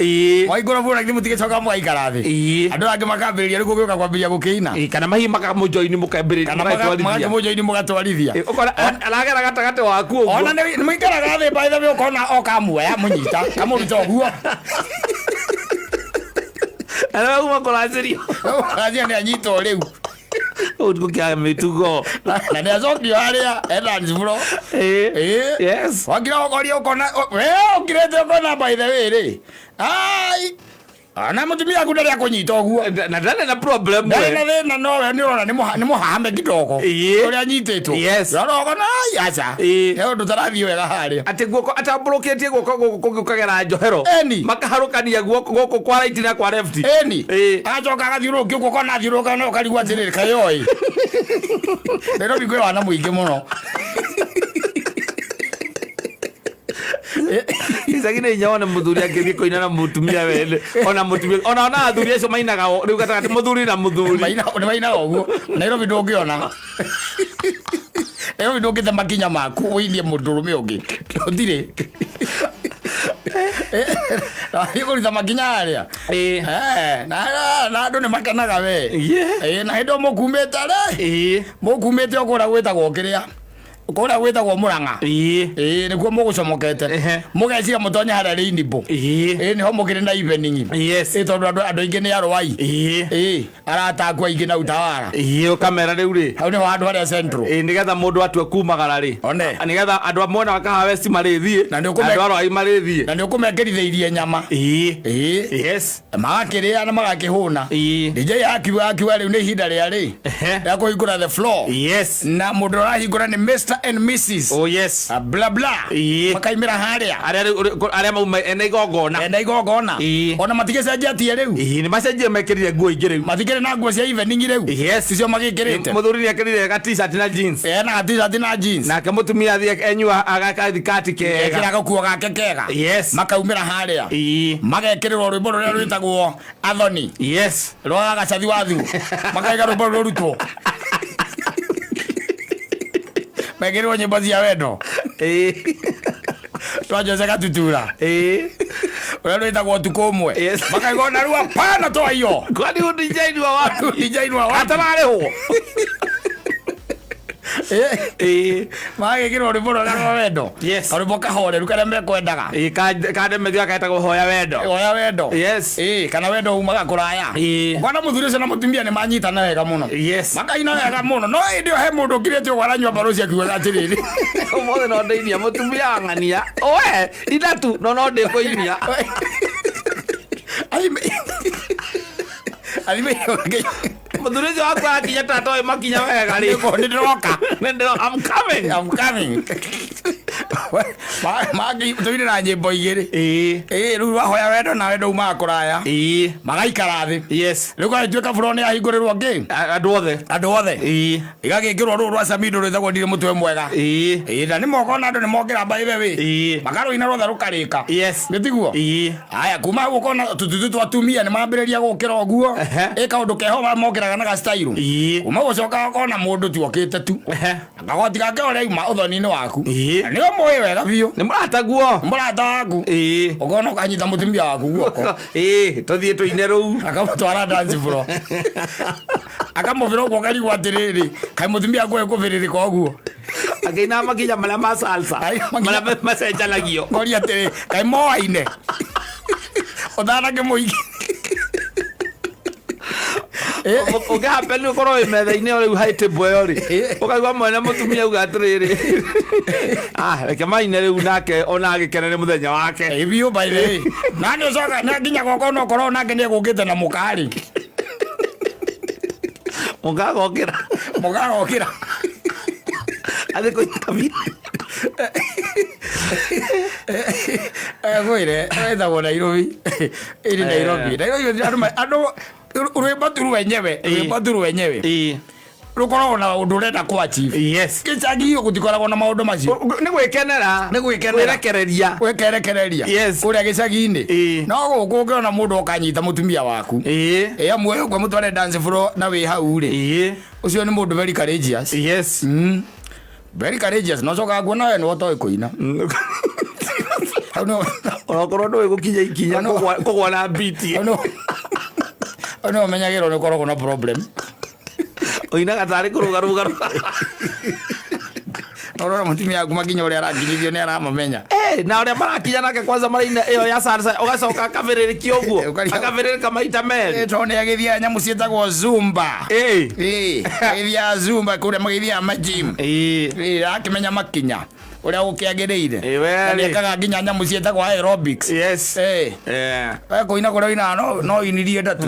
Speaker 1: Mwahingũra buro na mũtigĩcoka mũgaikara thĩ. Andũ angĩ makambĩrĩria rĩu gũgĩũka kwambĩrĩria gũkĩina.
Speaker 2: Ĩ, kana mahiũ makamũjoini mũkambĩrĩria
Speaker 1: Kana
Speaker 2: mũgatwarithia.
Speaker 1: magakĩmũjoini mũgatwarithia.
Speaker 2: Ĩ, ũkona aragera gatagatĩ waku ũguo.
Speaker 1: Ona nĩ mũikaraga thĩ, by the way, ũkona okamuoya mũnyita kamũruta ũguo.
Speaker 2: Na nĩwe uma kũracĩrio.
Speaker 1: Acio nĩ anyitwo rĩu.
Speaker 2: Gũkĩa mĩtugo.
Speaker 1: Na nĩ acokio harĩa e dance floor. Ĩ. Wakira ũkoria ũkona we ũkirĩte ũkona, by the way rĩ, ai, ona mũtumia waku ndarĩ akũnyita ũguo.
Speaker 2: Na ndarĩ na problem.
Speaker 1: Ndarĩ na
Speaker 2: We.
Speaker 1: thĩna, nowe nĩ ũrona nĩ mũhahame kidogo ũrĩa anyitĩtwo. Ũrona ũkona ai, aca, he ũndũ tarathiĩ wega harĩa.
Speaker 2: Atĩ guoko atambũrũkĩtie, guoko gũkũ kũngĩ ũkagera njohero.
Speaker 1: Eni.
Speaker 2: Makaharũkania guoko gũkũ kwa right na kwa left.
Speaker 1: Eni. Agacoka agathiũrũrũkia ũguo, ũkona athiũrũrũka no ũkarigwo atĩrĩrĩ, kayoĩ Nairobi kwĩ wana mũingĩ mũno.
Speaker 2: Icagi nĩ hinya wone mũthuri angĩthiĩ kũina na mũtumia wene, ona mũtumia ona athuri acio mainaga rĩu gatagatĩ mũthuri na mũthuri.
Speaker 1: Nĩ mainaga ũguo. Nairobi ndũngĩona, Nairobi ndũngĩte makinya maku ũinie mũndũrũme ũngĩ, gũtirĩ. Wathiĩ kũruta makinya harĩa. Eh, na andũ nĩ makenaga we. Na hĩndĩ ĩyo mũkumĩte rĩ, mũkumĩte o kũrĩa gwĩtagwo kĩrĩa, kũrĩa gwĩtagwo Mũrang'a. Ĩĩ, nĩkuo mũgũcomokete. Mũgeciria mũtonye harĩa Rainbow. Ĩĩ, nĩho mũkĩrĩ na evening. Ĩ, tondũ andũ aingĩ nĩ arwai. Ĩĩ, arata aku aingĩ na utawara.
Speaker 2: Ĩĩ, ũkamera rĩu rĩ,
Speaker 1: hau nĩho handũ harĩa central.
Speaker 2: Ĩĩ, nĩgetha mũndũ atue kumagara rĩ,
Speaker 1: One.
Speaker 2: Nĩgetha andũ a mwena wa Kahawa West marĩthiĩ
Speaker 1: Na nĩ ũkũme-
Speaker 2: andũ a Rwai marĩthiĩ.
Speaker 1: Na nĩ ũkũmekĩrithĩirie nyama. Ĩĩ. Magakĩrĩa na magakĩhũna. DJ akiuga rĩu nĩ ihinda rĩa rĩ rĩa kũhingũra the floor. Na mũndũ ũrahingũra nĩ Mr and Mrs.
Speaker 2: Oh yes.
Speaker 1: Bla bla. Makaimĩra harĩa.
Speaker 2: Arĩa rĩu arĩa mauma ene igongona.
Speaker 1: Ene igongona. Ona matigĩcenjetie rĩu.
Speaker 2: Ĩĩ, nĩ macenjie, mekĩrire nguo ingĩ rĩu.
Speaker 1: Matikĩrĩ na nguo cia evening rĩu. Icio magĩkĩrĩte.
Speaker 2: Mũthuri nĩ ekĩrire ga t-shirt na jeans.
Speaker 1: Ena ga t-shirt na jeans.
Speaker 2: Nake mũtumia athiĩ enyua agakathikati kega.
Speaker 1: Ekĩra gakuo gake kega. Makaumĩra harĩa. Magekĩrĩrwo rwĩmbo rũrĩa rwĩtagwo Athoni. Rwa Gacathi wathu. Makaiga rwĩmbo rũrutwo. Mekĩrĩrwo nyĩmbo cia wendo. Twa Jose Gatutura. Ũrĩa rwĩtagwo ũtukũ ũmwe. Makaigwo narua pana toa hiyo.
Speaker 2: Kwani huyu DJ ni wa wapi?
Speaker 1: DJ ni wa wapi?
Speaker 2: Atararĩhwo.
Speaker 1: Magĩkĩrwo rwĩmbo rũrĩa rwa wendo. Karwĩmbo kahoreru karĩa mekwendaga.
Speaker 2: Ĩĩ, kandemethio gaetagwo Hoya Wendo.
Speaker 1: Hoya Wendo. Ĩĩ, kana wendo umaga kũraya. Ũkona mũthuri ũcio na mũtumia nĩ manyitana wega mũno. Makaina wega mũno. No hĩndĩ ĩyo he mũndũ ũkirĩte ũguo aranyua mbaroci akiugaga atĩrĩrĩ.
Speaker 2: Ũmũthĩ no ndĩinia mũtumia wa ng'ania. Oe, ithatu no ndĩkũinia.
Speaker 1: Athime.
Speaker 2: Mũthuri ũcio waku akinya ta atoĩ makinya wega rĩ.
Speaker 1: Nĩ ndĩroka.
Speaker 2: Nĩ ndĩroka. I'm coming.
Speaker 1: I'm coming. Tũine na nyĩmbo igĩrĩ. Ĩĩ, rĩu wahoya wendo na wendo umaga kũraya. Magaikara thĩ.
Speaker 2: Yes.
Speaker 1: Rĩu gagĩtuĩka buro nĩ yahingũrĩrwo ngĩ.
Speaker 2: Andũ othe.
Speaker 1: Andũ othe. Igagĩkĩrwo rũũ rwa Samido rwĩtagwo ndirĩ mũtwe mwega. Ĩĩ, na nĩ mokona andũ nĩ mokĩra by the way. Makarũina rwothe rũkarĩka.
Speaker 2: Yes.
Speaker 1: Nĩ tiguo? Haya, kuma hau ũkona tũtutu twa atumia nĩ mambĩrĩria gũkĩra ũguo. Ĩ kaũndũ keho mokĩraga na ga style. Kuma gũcoka ũkona mũndũ tu okĩte tu. Kagoti gake ũrĩa auma ũthoni-inĩ waku. Na nĩwe mũĩ wega biũ.
Speaker 2: Nĩ mũrataguo.
Speaker 1: Nĩ mũrata waku. Ũkona ũkanyita mũtumia waku guoko.
Speaker 2: Tũthiĩ tũine rũu.
Speaker 1: Akamũtwara dance floor. Akamũbĩra ũguo ũkarigwo atĩrĩrĩ, kaĩ mũtumia waku ekũbĩrĩrĩka ũguo.
Speaker 2: Akĩina makinya marĩa ma salsa. Marĩa macenjanagio.
Speaker 1: Ngoria atĩrĩ, kaĩ moaine. Ũtanakĩmũikia.
Speaker 2: Ũngĩhape nĩ ũkorwo wĩ metha-inĩ o rĩu high table ĩyo rĩ, ũkaigua mwene mũtumia auga atĩrĩrĩ, ah, reke maine rĩu nake ona agĩkene nĩ mũthenya wake.
Speaker 1: Ĩ biũ by the way. Na nĩ ũcoka na nginya gwakwa no ũkorwo nake nĩ egũkĩte na mũka-rĩ.
Speaker 2: Mũka agokĩra.
Speaker 1: Mũka agokĩra.
Speaker 2: Athiĩ kũnyita bia.
Speaker 1: Ngwĩre, wĩtagwo Nairobi. Ĩrĩ Nairobi. Nairobi andũ rwĩmbo tu rwenyewe, rwĩmbo tu rwenyewe. Rũkoragwo na ũndũ ũrenda kũ achieve.
Speaker 2: Yes.
Speaker 1: Gĩcagi gũtikoragwo na maũndũ macio.
Speaker 2: Nĩ gwĩkenera.
Speaker 1: Nĩ gwĩkenera.
Speaker 2: Kwĩrekereria.
Speaker 1: Gwĩkerekereria.
Speaker 2: Yes.
Speaker 1: Kũrĩa gĩcagi-inĩ. No gũkũ ũngĩona mũndũ ũkanyita mũtumia waku. Ĩ amuoye ũguo mũtware dance floor na wĩ hau rĩ. Ũcio nĩ mũndũ very courageous.
Speaker 2: Yes.
Speaker 1: Very courageous. No cokaga kuona we nĩwe ũtoĩ kũina. Hau nĩho
Speaker 2: Onokorwo ndũĩ gũkinya ikinya kũgwa na beat.
Speaker 1: Hau nĩho ũmenyagĩrwo nĩ ũkoragwo na problem.
Speaker 2: Ũinaga tarĩ kũrũgarũga.
Speaker 1: Ũrona mũtumia waku makinya ũrĩa arakinyithio nĩ aramamenya.
Speaker 2: Na ũrĩa marakinya nake kwanza maraina ĩyo ya salsa ũgacoka akabĩrĩrĩkia ũguo. Akabĩrĩrĩka maita merĩ.
Speaker 1: Tondũ nĩ agĩthiaga nyamũ ciĩtagwo Zumba. Agĩthiaga Zumba kũrĩa magĩthiaga ma gym. Akĩmenya makinya ũrĩa gũkĩagĩrĩire. Na nĩekaga nginya nyamũ ciĩtagwo aerobics.
Speaker 2: Yes.
Speaker 1: We kũina kũrĩa ũinaga no ũinirie nda tu.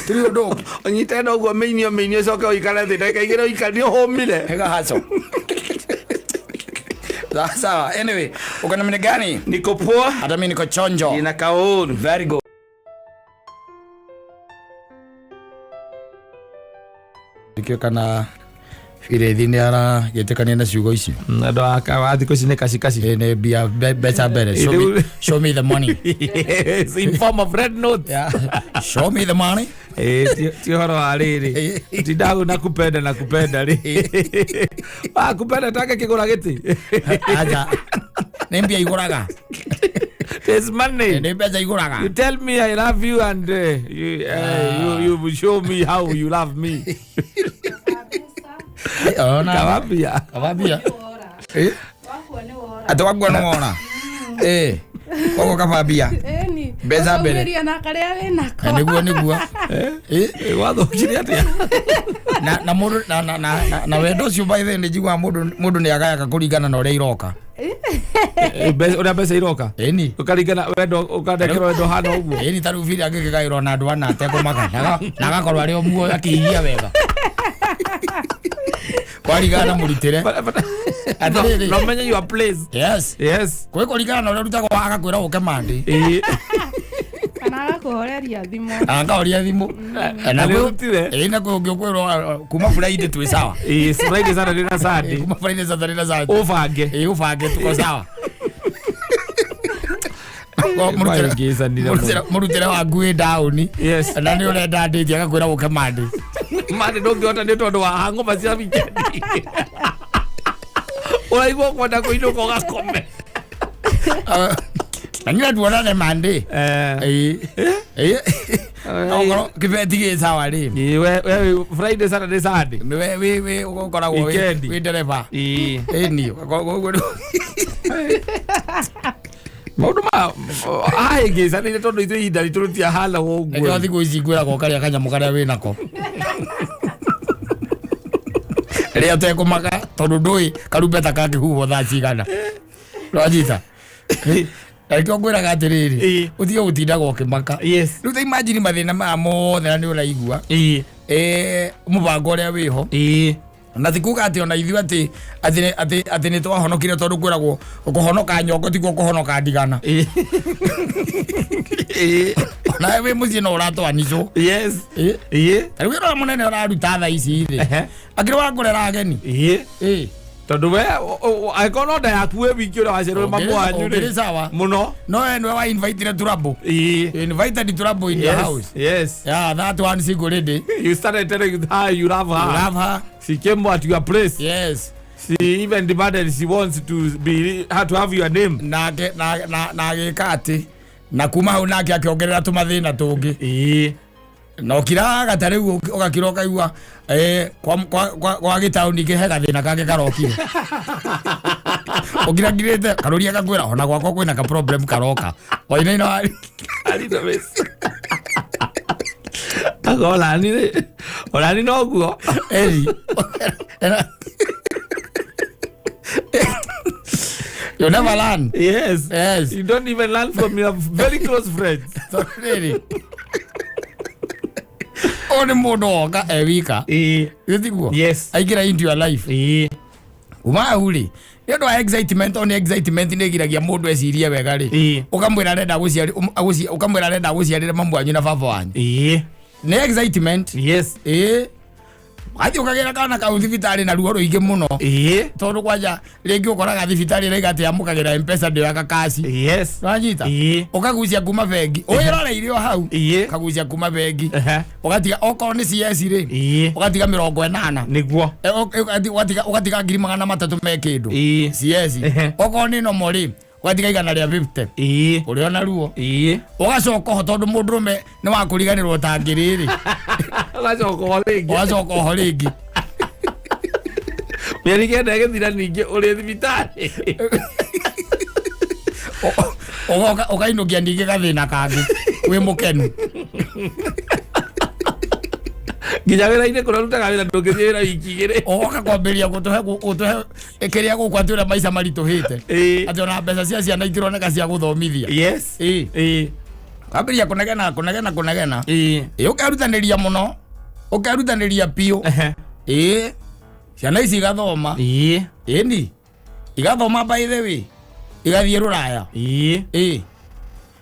Speaker 1: Tiri ũndũ ũngĩ.
Speaker 2: Ũnyite nda ũguo mĩinio mĩinio ũcoke ũikare thĩ ndagĩka igĩrĩ ũikarire ũhũmire.
Speaker 1: Ĩgahaco. Sawa sawa. Anyway, uko namna gani?
Speaker 2: Niko poa.
Speaker 1: Hata mimi niko chonjo.
Speaker 2: Nina kaoni.
Speaker 1: Very good. Ndikio kana Birethi nĩ aragĩtĩkania na ciugo icio.
Speaker 2: Andũ a thikũ ici nĩ kaci kaci.
Speaker 1: Nĩ mbia mbeca mbere. Show me the money.
Speaker 2: Yes, in form of red notes.
Speaker 1: Yeah. Show me the money.
Speaker 2: Ti ũhoro wa rĩrĩ. Tindagu na kupenda na kupenda rĩ. Wa kupenda take kĩgũra gĩtĩ.
Speaker 1: Aja. Nĩ mbia igũraga.
Speaker 2: There's money.
Speaker 1: Nĩ mbeca igũraga.
Speaker 2: You tell me I love you and you show me how you love me. Kawambia.
Speaker 1: Kawambia. Atĩ wakua nĩ wona. Koguo kabambia. Mbeca mbere.
Speaker 3: Na karĩa wĩnako.
Speaker 1: Nĩguo nĩguo.
Speaker 2: Wathũkire atĩa?
Speaker 1: Na mũndũ na wendo ũcio by the way nĩ njiguaga mũndũ nĩ agayaga kũringana na ũrĩa iroka.
Speaker 2: Ũrĩa mbeca iroka?
Speaker 1: Ĩni.
Speaker 2: Ũkaringana wendo ũkandekerwo wendo hana ũguo.
Speaker 1: Ĩni ta rĩu Bili angĩkĩgaĩrwo na andũ ana atekũmaka na agakorwo arĩ o muoyo akĩigia wega. Kwaringana na mũrutĩre. Atĩrĩrĩ.
Speaker 2: No menye your place.
Speaker 1: Yes.
Speaker 2: Yes.
Speaker 1: Kwĩ kũringana na ũrĩa ũrutagwo agakwĩra ũke Monday.
Speaker 3: Kana agakũhoreria thimũ.
Speaker 1: Akahoria thimũ.
Speaker 2: Na nĩ ũrutire?
Speaker 1: Ĩĩ, na kwĩ ũngĩ ũkwĩrwo kuma Friday twĩ sawa.
Speaker 2: Ĩĩ, Friday, Saturday na Sunday.
Speaker 1: Kuma Friday, Saturday na Sunday.
Speaker 2: Ũbange.
Speaker 1: Ĩĩ, ũbange tuko sawa. Mũrutĩre waku wĩ down.
Speaker 2: Yes.
Speaker 1: Na nĩ ũrenda ndĩti agakwĩra ũke Monday.
Speaker 2: Monday ndũngĩhota nĩ tondũ wa hangover cia weekend. Ũraigua kwenda kũinũka ũgakome.
Speaker 1: Na nyua tuonane Monday. Ĩĩ. Okorwo kĩbeti gĩ sawa rĩ.
Speaker 2: Ĩĩ, we Friday, Saturday, Sunday.
Speaker 1: We we ũkoragwo wĩ ndereba.
Speaker 2: Ĩĩ.
Speaker 1: Ĩni.
Speaker 2: Maũndũ ma ahĩngĩcanĩire tondũ ithuĩ ihinda ritũ rĩtiahana ũguo.
Speaker 1: Nĩkĩo thikũ ici ngwĩraga ũkarĩa kanyamũ karĩa wĩnako. Rĩrĩa ũtekũmaka tondũ ndũĩ karumbeta kangĩhuhwo thaa cigana. Ũranyita? Na nĩkĩo ngwĩraga atĩrĩrĩ, ũtige gũtindaga ũkĩmaka.
Speaker 2: Yes.
Speaker 1: Rĩu ta imagine mathĩna maya mothe na nĩ ũraigua. Mũbango ũrĩa wĩho. Na ti kuga atĩ ona ithuĩ atĩ nĩ twahonokire, tondũ kwĩragwo kũhonoka nyongo tiguo kũhonoka ndigana. Onawe wĩ mũciĩ no ũratwanicwo. Ta rĩu wĩra ũrĩa mũnene ũraruta thaa ici rĩ, akĩrĩ wa kũrera ageni.
Speaker 2: Tondũ we angĩkorwo no nda yaku wĩ wiki ũrĩa waciarirwo mamu wanyu
Speaker 1: Ũngĩrĩ
Speaker 2: rĩ
Speaker 1: sawa.
Speaker 2: Mũno.
Speaker 1: No we nĩwe wa invitire trouble. You invited trouble in your house. Yeah, that one single lady.
Speaker 2: You started telling her you love
Speaker 1: You
Speaker 2: her.
Speaker 1: love her.
Speaker 2: She came at your place. She even demanded she wants to be her to have your name.
Speaker 1: Nake na agĩka atĩ na kuma hau nake akĩongerera tũmathĩna tũngĩ. Na ũkiraga ta rĩu ũgakira ũkaigua kwa gĩtaũni kĩ he gathĩna kangĩ karokire ũkirangirĩte karũria gakwĩra ona gwakwa kwĩna ka problem karoka wainaina wa
Speaker 2: Elizabeth. Aga onani rĩ, onani noguo.
Speaker 1: Eri. You never learn.
Speaker 2: Yes.
Speaker 1: Yes.
Speaker 2: You don't even learn from your very close friends.
Speaker 1: So rĩrĩ, ũyũ nĩ mũndũ woka e wika. Gĩtiguo?
Speaker 2: Yes.
Speaker 1: Aingĩra into your life. Uma hau rĩ, nĩ ũndũ wa excitement, o nĩ excitement nĩ ĩgiragia mũndũ ecirie wega rĩ. Ũkamwĩra arenda ũkamwĩra arenda agũciarĩre mamu wanyu na baba wanyu. Nĩ excitement. Ĩĩ. Wathiĩ ũkagĩra kana kau thibitarĩ na ruo rũingĩ mũno. Tondũ kwanja rĩngĩ ũkoraga thibitarĩ ĩraiga atĩ yamũkagĩra mpesa ndĩoyaga kaci. Wanyita? Ũkagucia kuma bengi. Wĩroreire o hau. Ũkagucia kuma bengi. Ũgatiga okorwo nĩ CS rĩ. Ũgatiga 80.
Speaker 2: Nĩguo.
Speaker 1: Ũgatiga 300,000 me kĩndũ. CS. Okorwo nĩ nomo rĩ, ũgatiga 150. Ũrĩ ona ruo. Ũgacoka oho tondũ mũndũrũme nĩ wa kũriganĩrwo ta ngĩrĩ rĩ.
Speaker 2: Ũgacoka oho rĩngĩ.
Speaker 1: Ũgacoka oho rĩngĩ.
Speaker 2: Mĩeri 9 ĩgĩthira ningĩ ũrĩ thibitarĩ.
Speaker 1: Ũgoka ũkainũkia ningĩ gathĩna kangĩ wĩ mũkenu.
Speaker 2: Nginya wĩra-inĩ kũrĩa ũrutaga wĩra ndũngĩthiĩ wĩra wiki 2.
Speaker 1: Ũgoka kwambĩrĩria gũtũhe kĩrĩa gũkũ atĩ ũrĩa maica maritũhĩte. Atĩ ona mbeca cia ciana itironeka cia gũthomithia. Kwambĩrĩria kũnegena kũnegena kũnegena. Ũkerutanĩria mũno. Ũkerutanĩria biũ. Ciana ici igathoma. Ĩni. Igathoma by the way. Igathiĩ rũraya.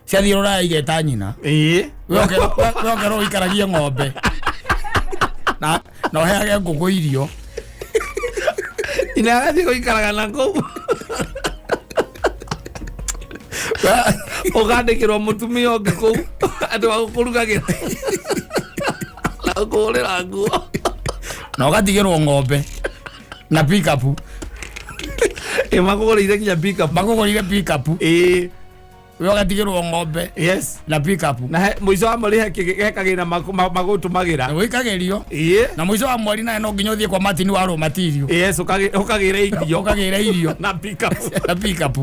Speaker 1: Ciathiĩ rũraya igeta nyina. We ũkerwo ũikaragie ng'ombe. Na ũheage ngũkũ irio.
Speaker 2: Ina agathiĩ gũikaraga na kũu. Ũkandĩkĩrwo mũtumia ũngĩ kũu andũ a gũkũrugagĩra na gũkũhũrĩra nguo.
Speaker 1: Na ũgatigĩrwo ng'ombe na pick-up.
Speaker 2: Makũgũrĩire nginya pick-up.
Speaker 1: Makũgũrĩire pick-up. We ũgatigĩrwo ng'ombe. Na pick-up.
Speaker 2: Na mũico wa mweri he kagĩna magũtũmagĩra.
Speaker 1: Na wĩkagĩrio. Na mũico wa mweri nawe no nginya ũthiĩ kwa Martin wa raw material.
Speaker 2: Yes, ũkagĩre irio.
Speaker 1: Ũkagĩre irio.
Speaker 2: Na pick-up.
Speaker 1: Na pick-up.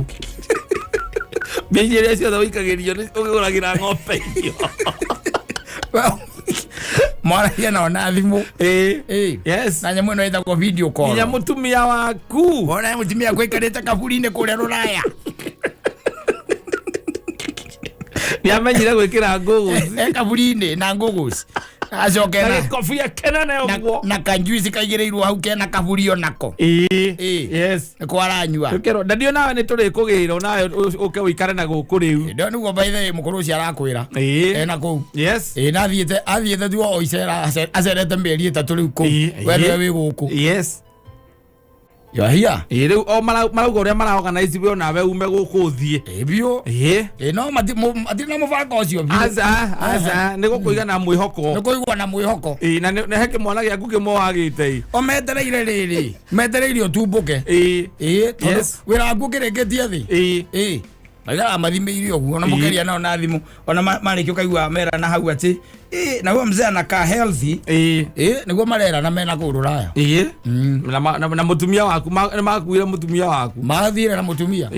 Speaker 2: Mbia iria ciothe wĩikagĩrio nĩ ũgũragĩra ng'ombe irio.
Speaker 1: Mwaragia nao na thimũ. Na nyamũ ĩno ĩtagwo video call.
Speaker 2: Nginya mũtumia waku.
Speaker 1: Wona mũtumia gwĩkarĩte kaburi-inĩ kũrĩa rũraya.
Speaker 2: Nĩamenyire gwĩkĩra goggles.
Speaker 1: Kaburi-inĩ na goggles. Acoke
Speaker 2: na gĩkobia kĩnene ũguo.
Speaker 1: Na kanjuici kaigĩrĩirwo hau kena kaburi onako.
Speaker 2: Yes.
Speaker 1: Nĩko aranyua.
Speaker 2: Tũkerwo, na ndio nawe nĩ tũrĩkũgĩra nawe ũke ũikare na gũkũ rĩu.
Speaker 1: Ndio nĩguo by the way mũkũrũ ũcio arakwĩra. Ena kũu. Na athiĩte tu o icera acerete mĩeri 3 rĩu kũu. We nĩwe wĩ gũkũ. You are here.
Speaker 2: Rĩu o marauga ũrĩa maraorganize we onawe ume gũkũ ũthiĩ.
Speaker 1: Biũ. No matirĩ na mũbango ũcio biũ.
Speaker 2: Aca, aca, nĩ gũkũiga na mwĩhoko.
Speaker 1: Nĩ kũigua na mwĩhoko.
Speaker 2: Na nĩ he kĩmwana gĩaku kĩmwe wagĩte.
Speaker 1: O metereire rĩrĩ. Metereire ũtumbũke. Tondũ wĩra waku ũkĩrĩkĩtie thĩ. Maigara mathimĩire ũguo ona mũkĩaria nao na thimũ ona marĩkia ũkaigua merana hau atĩ na huyo mzee anakaa healthy. Nĩguo marerana mena kũu rũraya.
Speaker 2: Na mũtumia waku nĩ makuire mũtumia waku.
Speaker 1: Mathire na mũtumia.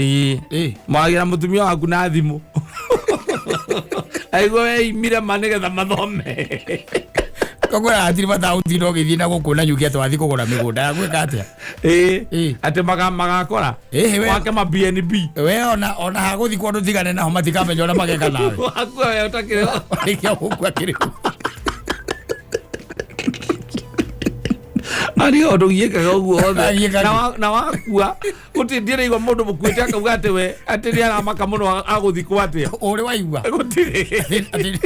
Speaker 2: Maragia na mũtumia waku na thimũ. Aigua weimire ma nĩgetha mathome.
Speaker 1: Koguo hatirĩ bata ũtinda ũgĩthiĩ na gũkũ na nyuki atĩ wathiĩ kũgũra mĩgũnda ya gwĩka atĩa?
Speaker 2: Atĩ magakora. Wake ma BNB.
Speaker 1: We ona hagũthiĩ kũndũ tigane naho matikamenya ũrĩa mageka nawe.
Speaker 2: Wakua we ũtakĩrĩ ho.
Speaker 1: Warĩkia gũkua kĩrĩ ho.
Speaker 2: Mari ũndũ giĩkaga ũguo othe.
Speaker 1: Agiĩkaga.
Speaker 2: Na wakua gũtirĩ ndĩraigua mũndũ mũkuĩte akauga atĩ we atĩ nĩ aramaka mũno agũthikwo atĩa.
Speaker 1: Ũrĩ waigua
Speaker 2: Gũtirĩ.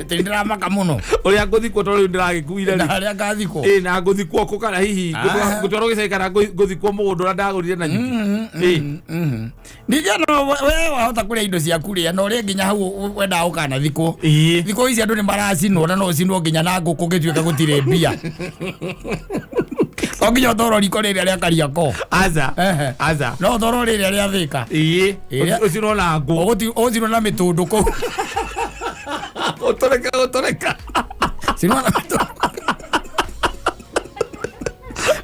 Speaker 1: atĩ ndĩramaka mũno
Speaker 2: Ũrĩa ngũthikwo tondũ rĩu ndĩragĩkuire
Speaker 1: na
Speaker 2: rĩ.
Speaker 1: harĩa ngathikwo.
Speaker 2: Ĩ na ngũthikwo kũ kana hihi
Speaker 1: Ah.
Speaker 2: ngũtwarwo gĩcagi kana ngũthikwo mũgũnda ũrĩa ndagũrire na nyuki. Ĩ.
Speaker 1: Ningĩ no we wahota kũrĩa indo ciaku rĩa na ũrĩe nginya hau wendaga ũkanathikwo.
Speaker 2: Ĩ.
Speaker 1: Thikũ ici andũ nĩ maracinwo na no ũcinwo nginya na ngũkũ gĩtuĩka gũtirĩ mbia. To nginya ũtwarwo riko rĩrĩa rĩa Kariakoo.
Speaker 2: Aca.
Speaker 1: Ehe.
Speaker 2: Aca.
Speaker 1: No ũtwarwo rĩrĩa rĩa Thĩka.
Speaker 2: Ĩ.
Speaker 1: Ĩrĩa-
Speaker 2: Ũcinwo na ngũ.
Speaker 1: Ũgũcinwo na mĩtũndũ kũu.
Speaker 2: Gũtũrĩka gũtũrĩka.
Speaker 1: Cinwo na mĩtũndũ.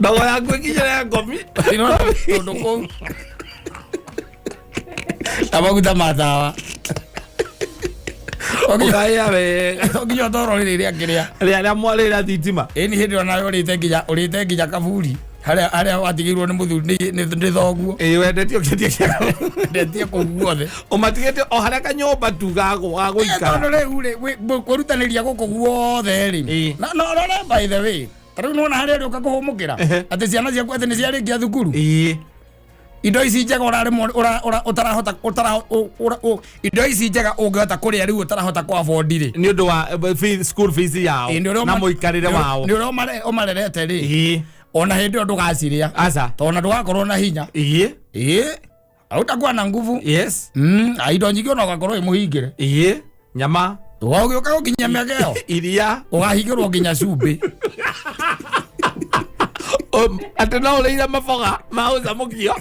Speaker 2: Ndogo yaku ĩkinyĩre ya ngomi.
Speaker 1: Cinwo na mĩtũndũ kũu. Na maguta ma tawa. To nginya-
Speaker 2: Ũkaĩa wega.
Speaker 1: to nginya ũtwarwo rĩrĩ rĩa kĩrĩa.
Speaker 2: Rĩa rĩa mwarĩra thitima.
Speaker 1: Ĩni hĩndĩ ĩyo nawe ũrĩte nginya kaburi harĩa harĩa watigĩirwo nĩ mũthuri nĩ thoguo.
Speaker 2: Ĩ wendetie ũkĩendia kĩago.
Speaker 1: Ndetie kũu guothe.
Speaker 2: Ũmatigĩte o harĩa kanyũmba tu ga gũikara.
Speaker 1: Tondũ rĩu rĩ kwĩrutanĩria gũkũ guothe rĩ
Speaker 2: Ĩ.
Speaker 1: na no rore by the way ta rĩu nĩwona harĩa ũrĩũka kũhũmũkĩra
Speaker 2: Ehe.
Speaker 1: atĩ ciana ciaku atĩ nĩ ciarĩkia thukuru
Speaker 2: Ĩ.
Speaker 1: indo ici njega ũraremwo ũtarahota indo ici njega ũngĩhota kũrĩa rĩu ũtarahota kũ afford rĩ.
Speaker 2: Nĩ ũndũ wa school fees yao
Speaker 1: Ĩ, nĩ ũrĩa
Speaker 2: na mũikarĩre wao.
Speaker 1: nĩ ũrĩa ũmarerete rĩ
Speaker 2: Ĩ.
Speaker 1: ona hĩndĩ ĩyo ndũgacirĩa
Speaker 2: Aca.
Speaker 1: tondũ ona ndũgakorwo na hinya.
Speaker 2: Ĩ.
Speaker 1: Ĩ hautakuwa na nguvu.
Speaker 2: Yes.
Speaker 1: Indo nyingĩ ona ũgakorwo ĩmũhingĩre.
Speaker 2: Ĩ. Nyama.
Speaker 1: Ũgĩũka gũkinyia mĩaka ĩyo
Speaker 2: Iria.
Speaker 1: ũgahingĩrwo nginya cumbĩ.
Speaker 2: Atĩ no ũrĩire maboga ma gũcamũkio.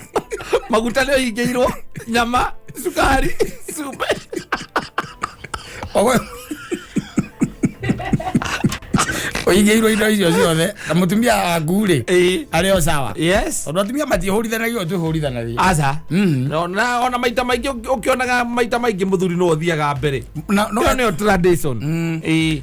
Speaker 2: Maguta nĩ ũhingĩirwo. Nyama, cukari, cumbĩ.
Speaker 1: Ũhingĩirwo indo icio ciothe na mũtumia waku rĩ
Speaker 2: Ĩ.
Speaker 1: arĩ o sawa.
Speaker 2: Yes.
Speaker 1: Tondũ atumia matiĩhũrithanagia ũũ twĩhũrithanagia.
Speaker 2: Aca.
Speaker 1: Mhm.
Speaker 2: Na ona maita maingĩ ũkĩonaga maita maingĩ mũthuri nĩwe ũthiaga mbere.
Speaker 1: Na-
Speaker 2: Ĩyo nĩyo tradition. Ĩ.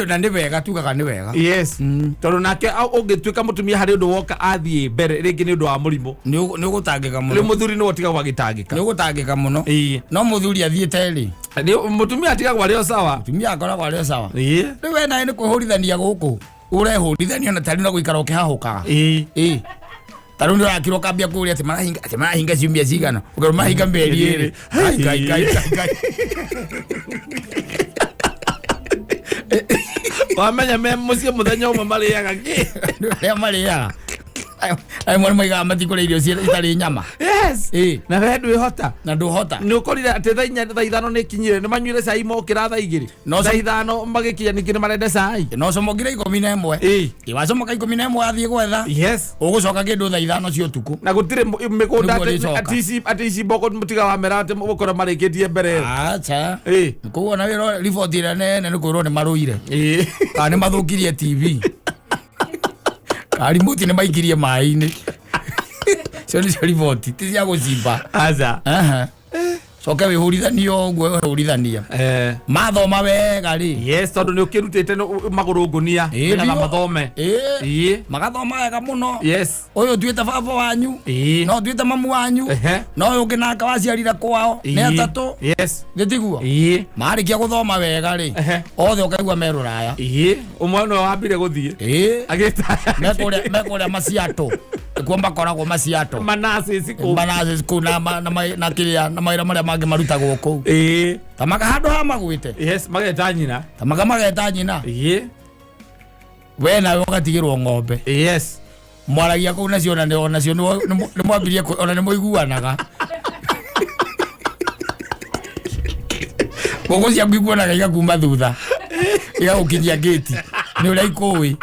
Speaker 1: na nĩ wega tugaga nĩ wega.
Speaker 2: Yes. Tondũ nake ũngĩtuĩka mũtumia harĩ ũndũ woka athiĩ mbere rĩngĩ nĩ ũndũ wa mũrimũ.
Speaker 1: Nĩ ũgũtangĩka
Speaker 2: Rĩu
Speaker 1: mũno.
Speaker 2: mũthuri nĩwe ũtigagwo agĩtangĩka.
Speaker 1: Nĩ ũgũtangĩka mũno.
Speaker 2: Ĩ.
Speaker 1: No mũthuri athiĩte rĩ
Speaker 2: Nĩ mũtumia atigagwo arĩ o sawa.
Speaker 1: mũtumia akoragwo arĩ o sawa.
Speaker 2: Ĩ.
Speaker 1: Rĩu we nawe nĩ kwĩhũrithania gũkũ ũrehũrithania na tarĩu na gũikara ũkĩhahũkaga.
Speaker 2: Ĩ.
Speaker 1: Ĩ. Ta rĩu nĩ ũrakirwo ũkambia kũũria atĩ marahinga ciumia cigana ũkerwo marahinga mĩeri ĩrĩ. Ngai, Ngai, Ngai, Ngai, Ngai.
Speaker 2: Wamenya me mũciĩ mũthenya ũmwe marĩaga kĩ?
Speaker 1: Nĩ ũrĩa marĩaga. Ayo mwana moigaga matikũrĩa irio itarĩ nyama.
Speaker 2: Yes.
Speaker 1: Ĩ.
Speaker 2: Na we ndwĩhota.
Speaker 1: Na ndũhota.
Speaker 2: Nĩ ũkorire atĩ thaa inya thaa ithano nĩ ikinyire nĩ manyuire cai mokĩra thaa igĩrĩ.
Speaker 1: No
Speaker 2: Thaa ithano magĩkinya ningĩ nĩ marenda cai.
Speaker 1: Na ũcomokire 11.
Speaker 2: Ĩ.
Speaker 1: Ĩ wacomoka 11 athiĩ gwetha.
Speaker 2: Yes.
Speaker 1: Ũgũcoka kĩndũ thaa 5 cia ũtukũ.
Speaker 2: Na gũtirĩ mĩgũnda
Speaker 1: Nĩguo ũrĩcoka.
Speaker 2: atĩ ici mboko mũtiga wa mera atĩ mũgũkorwo marĩkĩtie mbere ĩyo.
Speaker 1: Acha.
Speaker 2: Ĩ.
Speaker 1: Koguo na wĩra riboti ĩrĩa nene nĩ kwĩrwo nĩ marũire.
Speaker 2: Ĩ.
Speaker 1: Kana nĩ mathũkirie TV. Kana remote nĩ maikirie maĩ-inĩ. Cio nĩcio riboti ti cia gũcimba.
Speaker 2: Aca.
Speaker 1: Aha. Coke wĩhũrithanie ũguo wehũrithania.
Speaker 2: Eh.
Speaker 1: Mathoma wega rĩ.
Speaker 2: Yes, tondũ nĩ ũkĩrutĩte magũrũ ngũnia
Speaker 1: Ĩ,
Speaker 2: nĩgetha
Speaker 1: biũ.
Speaker 2: mathome.
Speaker 1: Ĩ.
Speaker 2: Ĩ.
Speaker 1: Magathoma wega mũno.
Speaker 2: Yes.
Speaker 1: Ũyũ ũtuĩte baba wanyu.
Speaker 2: Ĩ.
Speaker 1: No ũtuĩte mamu wanyu.
Speaker 2: Ehe.
Speaker 1: No ũyũ ũngĩ nake waciarire kwao. Nĩ
Speaker 2: Ĩ.
Speaker 1: atatũ.
Speaker 2: Yes.
Speaker 1: Nĩ tiguo?
Speaker 2: Ĩ.
Speaker 1: Marĩkia gũthoma wega rĩ.
Speaker 2: Ehe.
Speaker 1: Othe ũkaigua me rũraya.
Speaker 2: Ĩ. Ũmwe nĩwe wambire gũthiĩ.
Speaker 1: Ĩ.
Speaker 2: Agĩta.
Speaker 1: Mekũrĩa maciatũ. Nĩkuo makoragwo maciatũ.
Speaker 2: Manasis kũu.
Speaker 1: Manasis kũu na kĩrĩa na mawĩra marĩa mangĩ marutagwo kũu.
Speaker 2: Ĩ.
Speaker 1: Ta maka handũ ha magwĩte.
Speaker 2: Yes, mageta nyina.
Speaker 1: Ta maka mageta nyina.
Speaker 2: Ĩ.
Speaker 1: We nawe ũgatigĩrwo ng'ombe.
Speaker 2: Yes.
Speaker 1: Mwaragia kũu nacio ona nacio nĩ mwambirie ona nĩ mũiguanaga. Ngũkũ ciaku ikuonaga igakuma thutha. Igagũkinyia ngĩti. Nĩ ũrĩa ikũĩ.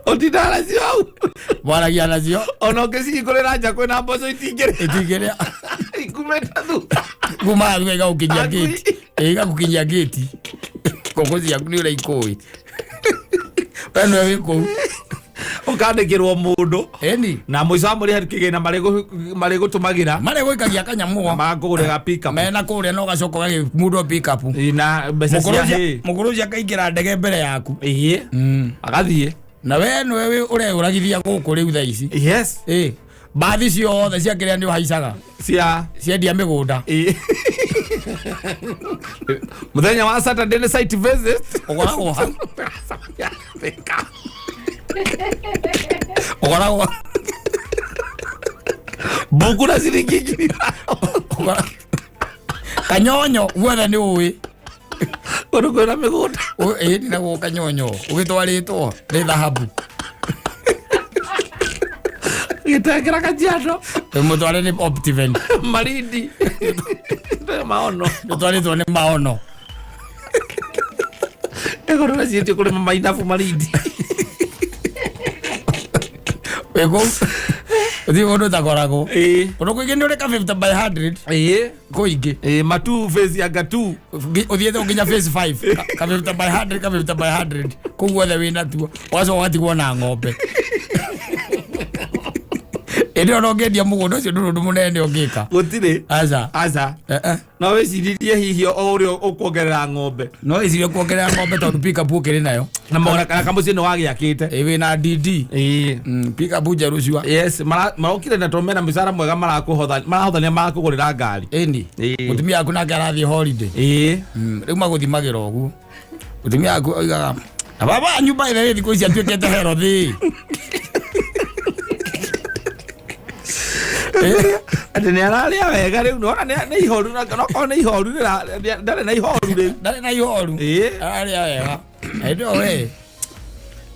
Speaker 2: Ũtindaga nacio hau.
Speaker 1: Mwaragia nacio.
Speaker 2: Ona ũngĩcihingũrĩra nja kwĩna mboco itingĩrĩ.
Speaker 1: Itingĩrĩa.
Speaker 2: Ikumĩte thutha.
Speaker 1: Kuma thutha igagũkinyia
Speaker 2: Akui.
Speaker 1: ngĩti. Igagũkinyia ngĩti. Ngũkũ ciaku nĩ ũrĩa ikũĩ. We nĩwe wĩ kũu.
Speaker 2: Ũkandĩkĩrwo mũndũ.
Speaker 1: Ĩni.
Speaker 2: Na mũico wa mweri harĩ kĩgĩna marĩgũtũmagĩra.
Speaker 1: Marĩgũikagia kanyamũ.
Speaker 2: Makũgũrĩra pick up.
Speaker 1: Mena kũrĩa na ũgacoka ũgagĩmundwo pick up.
Speaker 2: Ĩ, na mbeca cia hĩ.
Speaker 1: Mũkũrũ ũcio akaingĩra ndege mbere yaku.
Speaker 2: Ĩ. Agathiĩ.
Speaker 1: Na we nĩwe ũreyũragithia gũkũ rĩu thaa ici.
Speaker 2: Yes.
Speaker 1: Ĩ. Mbathi ciothe cia kĩrĩa nĩ ũhaicaga.
Speaker 2: Cia.
Speaker 1: Ciendia mĩgũnda.
Speaker 2: Ĩ. Mũthenya wa Saturday nĩ site visit.
Speaker 1: Ũkoragwo hau. Ũkoragwo
Speaker 2: Mbuku na ciringi 5,000.
Speaker 1: Kanyonyo guothe nĩ ũĩ.
Speaker 2: Kũndũ kwĩna mĩgũnda.
Speaker 1: Ĩĩ nĩguo Kanyonyo ũgĩtwarĩtwo nĩ thahabu.
Speaker 2: Gĩtengera Kajiado.
Speaker 1: Mũtware nĩ Optiven.
Speaker 2: Malindi. Maono.
Speaker 1: Ũtwarĩtwo nĩ maono.
Speaker 2: Ĩgũrũ ciĩtio kũrĩma mainabu Malindi.
Speaker 1: Wĩ kũu ũthiĩ kũndũ ũtakoragwo.
Speaker 2: Ĩĩ.
Speaker 1: Kũndũ kũingĩ nĩ ũrĩ ka 50 by 100.
Speaker 2: Ĩĩ.
Speaker 1: Kũingĩ.
Speaker 2: Ĩĩ matu face ya gatu.
Speaker 1: Ũthiĩte nginya phase 5 ka 50 by 100 ka 50 by 100 kũu guothe wĩ natuo ũgacoka ũgatigwo na ng'ombe. Ĩndĩ ona ũngĩendia mũgũnda ũcio ndũrĩ ũndũ mũnene ũngĩka.
Speaker 2: Gũtirĩ.
Speaker 1: Aca.
Speaker 2: Aca.
Speaker 1: Eh.
Speaker 2: No wĩciririe hihi o ũrĩa ũkuongerera ng'ombe.
Speaker 1: No ĩcirie kuongerera ng'ombe tondũ pick-up ũkĩrĩ nayo.
Speaker 2: Na mona kana kamũciĩ nĩ wagĩakĩte.
Speaker 1: Ĩ wĩna DD.
Speaker 2: Ĩĩ.
Speaker 1: Pick-up njerũ cua.
Speaker 2: Yes, marokire na tondũ mena mĩcara mwega marahothania marakũgũrĩra ngari.
Speaker 1: Ĩni.
Speaker 2: Ĩĩ.
Speaker 1: Mũtumia waku nake arathiĩ holiday.
Speaker 2: Ĩĩ.
Speaker 1: Rĩu magũthimagĩra ũguo. Mũtumia waku oigaga na baba wanyu by the way thikũ ici atuĩkĩte herothi.
Speaker 2: Atĩ nĩ ararĩa wega rĩu nĩwona nĩ ihoru nokorwo nĩ ihoru ndarĩ na ihoru rĩu.
Speaker 1: Ndarĩ na ihoru.
Speaker 2: Ĩĩ.
Speaker 1: Ararĩa wega. Na hĩndĩ ĩyo we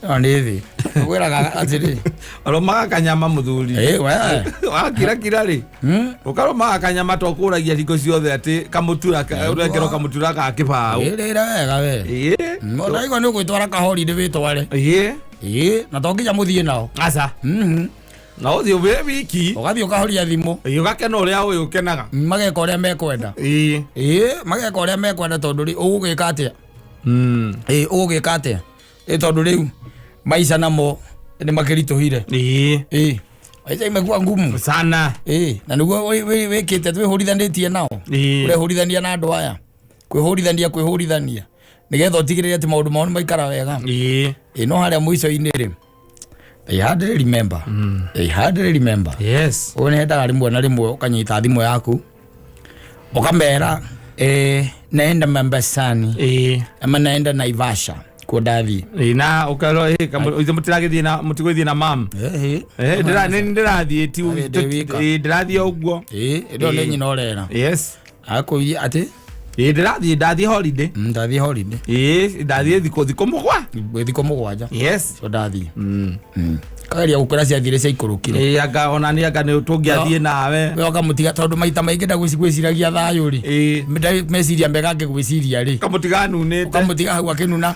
Speaker 1: ĩyo nĩ thĩ. Ũkwĩraga atĩrĩ.
Speaker 2: Ũrũmaga kanyama mũthuri.
Speaker 1: Ĩĩ we.
Speaker 2: Wakirakira rĩ. Ũkarũmaga kanyama to kũragia hingo ciothe atĩ kamũtura ũrengerwo kamũtura ga kĩbaũ.
Speaker 1: Wĩrĩre wega we.
Speaker 2: Ĩĩ.
Speaker 1: Ndaigua nĩ ũgwĩtwara ka holiday wĩtware.
Speaker 2: Ĩĩ.
Speaker 1: Ĩĩ na to nginya mũthiĩ nao.
Speaker 2: Aca. Na ũthiĩ wĩ wiki.
Speaker 1: Ũgathiĩ ũkahoria thimũ.
Speaker 2: Ĩĩ ũgakena ũrĩa ũyũ ũkenaga.
Speaker 1: Mageka ũrĩa mekwenda.
Speaker 2: Ĩĩ.
Speaker 1: Ĩĩ mageka ũrĩa mekwenda tondũ rĩ ũgũgĩka atĩa? Ĩĩ ũgũgĩka atĩa? Ĩĩ tondũ rĩu maica namo nĩ makĩritũhire.
Speaker 2: Ĩĩ.
Speaker 1: Ĩĩ maica imekuwa ngumu.
Speaker 2: Sana.
Speaker 1: Ĩĩ na nĩguo wĩkĩte twĩhũrithanĩtie nao.
Speaker 2: Ĩĩ.
Speaker 1: Ũrehũrithania na andũ aya. Kwĩhũrithania nĩgetha ũtigĩrĩre atĩ maũndũ mao nĩ maikara wega.
Speaker 2: Ĩĩ.
Speaker 1: Ĩĩ no harĩa mũico-inĩ rĩ they hardly remember. They hardly remember.
Speaker 2: Yes.
Speaker 1: Ũguo nĩhendaga rĩmwe na rĩmwe ũkanyita thimũ yaku ũkamera naenda Mombasani
Speaker 2: Ĩĩ.
Speaker 1: ama naenda Naivasha kuo ndathiĩ.
Speaker 2: Ĩĩ na ũkerwo ĩĩ mũtiragĩthiĩ na mũtigũthiĩ na mam.
Speaker 1: Ĩĩ.
Speaker 2: Nĩ ndĩrathiĩ ti
Speaker 1: Ndĩ wika.
Speaker 2: ĩĩ ndĩrathiĩ ũguo.
Speaker 1: Ĩĩ ĩndĩ ĩyo nĩ nyina ũrera.
Speaker 2: Yes.
Speaker 1: Akũirie atĩ
Speaker 2: Ĩĩ ndĩrathiĩ ndathiĩ holiday.
Speaker 1: Ndathiĩ holiday.
Speaker 2: Ĩĩ ndathiĩ thikũ mũgwa.
Speaker 1: Thikũ mũgwanja.
Speaker 2: Yes.
Speaker 1: So ndathiĩ. Kageria gũkwĩra ciathire ciaikũrũkire.
Speaker 2: Ĩĩ anga ona nĩ anga nĩ tũngĩathiĩ nawe.
Speaker 1: We ũkamũtiga tondũ maita maingĩ ndagwĩciragia thayũ rĩ.
Speaker 2: Ĩĩ.
Speaker 1: Meciria mega angĩgwĩciria rĩ.
Speaker 2: Kamũtiga anunĩte.
Speaker 1: Ũkamũtiga hau akĩnuna.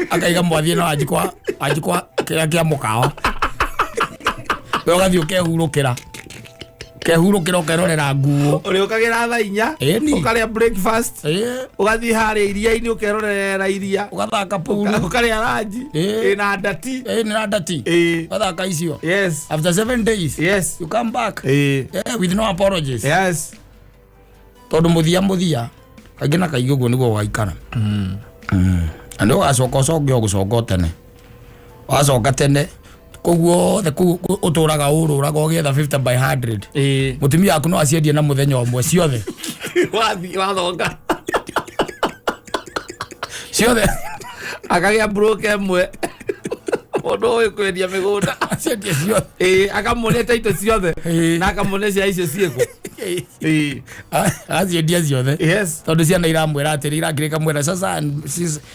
Speaker 1: Akaiga mwathiĩ no anjikwa kĩrĩa kĩa mũkawa. We ũgathiĩ ũkehurũkĩra. Ũkehurũkĩra ũkerorera nguo.
Speaker 2: Ũrĩũkagĩra thaa inya.
Speaker 1: Ĩni.
Speaker 2: Ũkarĩa breakfast.
Speaker 1: Ĩĩ.
Speaker 2: Ũgathiĩ harĩa iria-inĩ ũkerorera iria.
Speaker 1: Ũgathaka pool.
Speaker 2: Ũkarĩa ranji.
Speaker 1: Ĩĩ.
Speaker 2: Ĩna ndati.
Speaker 1: Ĩĩ nĩ na ndati.
Speaker 2: Ĩĩ.
Speaker 1: Ũgathaka icio.
Speaker 2: Yes.
Speaker 1: After 7 days.
Speaker 2: Yes.
Speaker 1: You come back.
Speaker 2: Ĩĩ.
Speaker 1: Yeah, with no apologies.
Speaker 2: Yes.
Speaker 1: Tondũ mũthia kaingĩ na kaingĩ ũguo nĩguo ũgaikara. Na nĩ ũgacoka ũcoke o gũcoka o tene. Wacoka tene kũu guothe kũu ũtũraga ũrũraga ũgĩetha 50 by 100.
Speaker 2: Ĩĩ.
Speaker 1: Mũtumia waku no aciendie na mũthenya ũmwe ciothe.
Speaker 2: Wathiĩ wathonga.
Speaker 1: Ciothe.
Speaker 2: Akagĩa broke ĩmwe. Mũndũ ũyũ kwendia mĩgũnda.
Speaker 1: Aciendie ciothe.
Speaker 2: Ĩĩ akamuonia taito ciothe.
Speaker 1: Ĩĩ.
Speaker 2: Na akamuonia cia icio ciĩkũ. Ĩĩ.
Speaker 1: Aciendia ciothe.
Speaker 2: Yes.
Speaker 1: Tondũ ciana iramwĩra atĩrĩ irakĩrĩka mwĩra sasa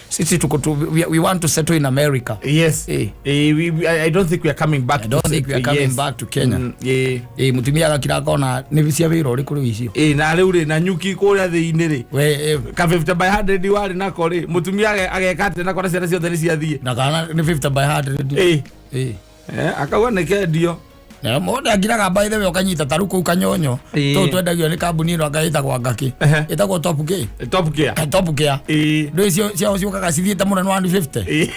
Speaker 1: sisi tuko tu we want to settle in America.
Speaker 2: Yes.
Speaker 1: Ĩĩ.
Speaker 2: Ĩĩ I don't think we are coming back.
Speaker 1: I don't think we are coming
Speaker 2: yes.
Speaker 1: back to Kenya.
Speaker 2: Ĩĩ.
Speaker 1: Ĩĩ mũtumia agakira akona nĩ cia wĩra ũrĩkũ rĩu icio.
Speaker 2: Ĩĩ na rĩu rĩ na nyuki kũrĩa thĩ-inĩ rĩ.
Speaker 1: We
Speaker 2: Ka 50 by 100 warĩ nako rĩ mũtumia ageka atĩa nako na ciana ciothe nĩ ciathiĩ.
Speaker 1: na kana nĩ 50 by 100.
Speaker 2: Ĩĩ.
Speaker 1: Ĩĩ.
Speaker 2: Akauga nĩ kendio.
Speaker 1: Na mũndũ akiraga by the way ũkanyita ta rĩu kũu Kanyonyo.
Speaker 2: Ĩĩ.
Speaker 1: Tũu twendagio nĩ kambuni ĩno anga ĩtagwo Ngakĩ.
Speaker 2: Ehe.
Speaker 1: Ĩtagwo Top Gear.
Speaker 2: Top Gear.
Speaker 1: Top Gear.
Speaker 2: Ĩĩ.
Speaker 1: Ndũĩ ciao ciũkaga cithiĩte mũno nĩ 150.
Speaker 2: Ĩĩ.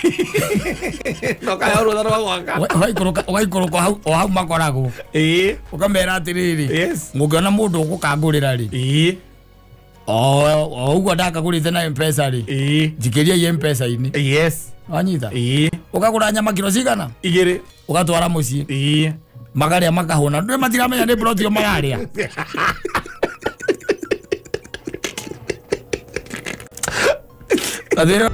Speaker 2: No kaya rũtha rwa gwaka.
Speaker 1: Ũgaikũrũka o hau makoragwo.
Speaker 2: Ĩĩ.
Speaker 1: Ũkamera atĩrĩrĩ.
Speaker 2: Yes.
Speaker 1: Mũngĩona mũndũ ũgũkangũrĩra rĩ.
Speaker 2: Ĩĩ.
Speaker 1: O ũguo ndakagũrĩte na M-Pesa rĩ.
Speaker 2: Ĩĩ.
Speaker 1: Njikĩriai M-Pesa-inĩ.
Speaker 2: Yes.
Speaker 1: Wanyita?
Speaker 2: Ĩĩ.
Speaker 1: Ũkagũra nyama kiro cigana?
Speaker 2: 2.
Speaker 1: Ũgatwara mũciĩ.
Speaker 2: Ĩĩ.
Speaker 1: Makarĩa makahũna. Ndũĩ matiramenya nĩ plot ĩyo mararĩa. Atĩrĩ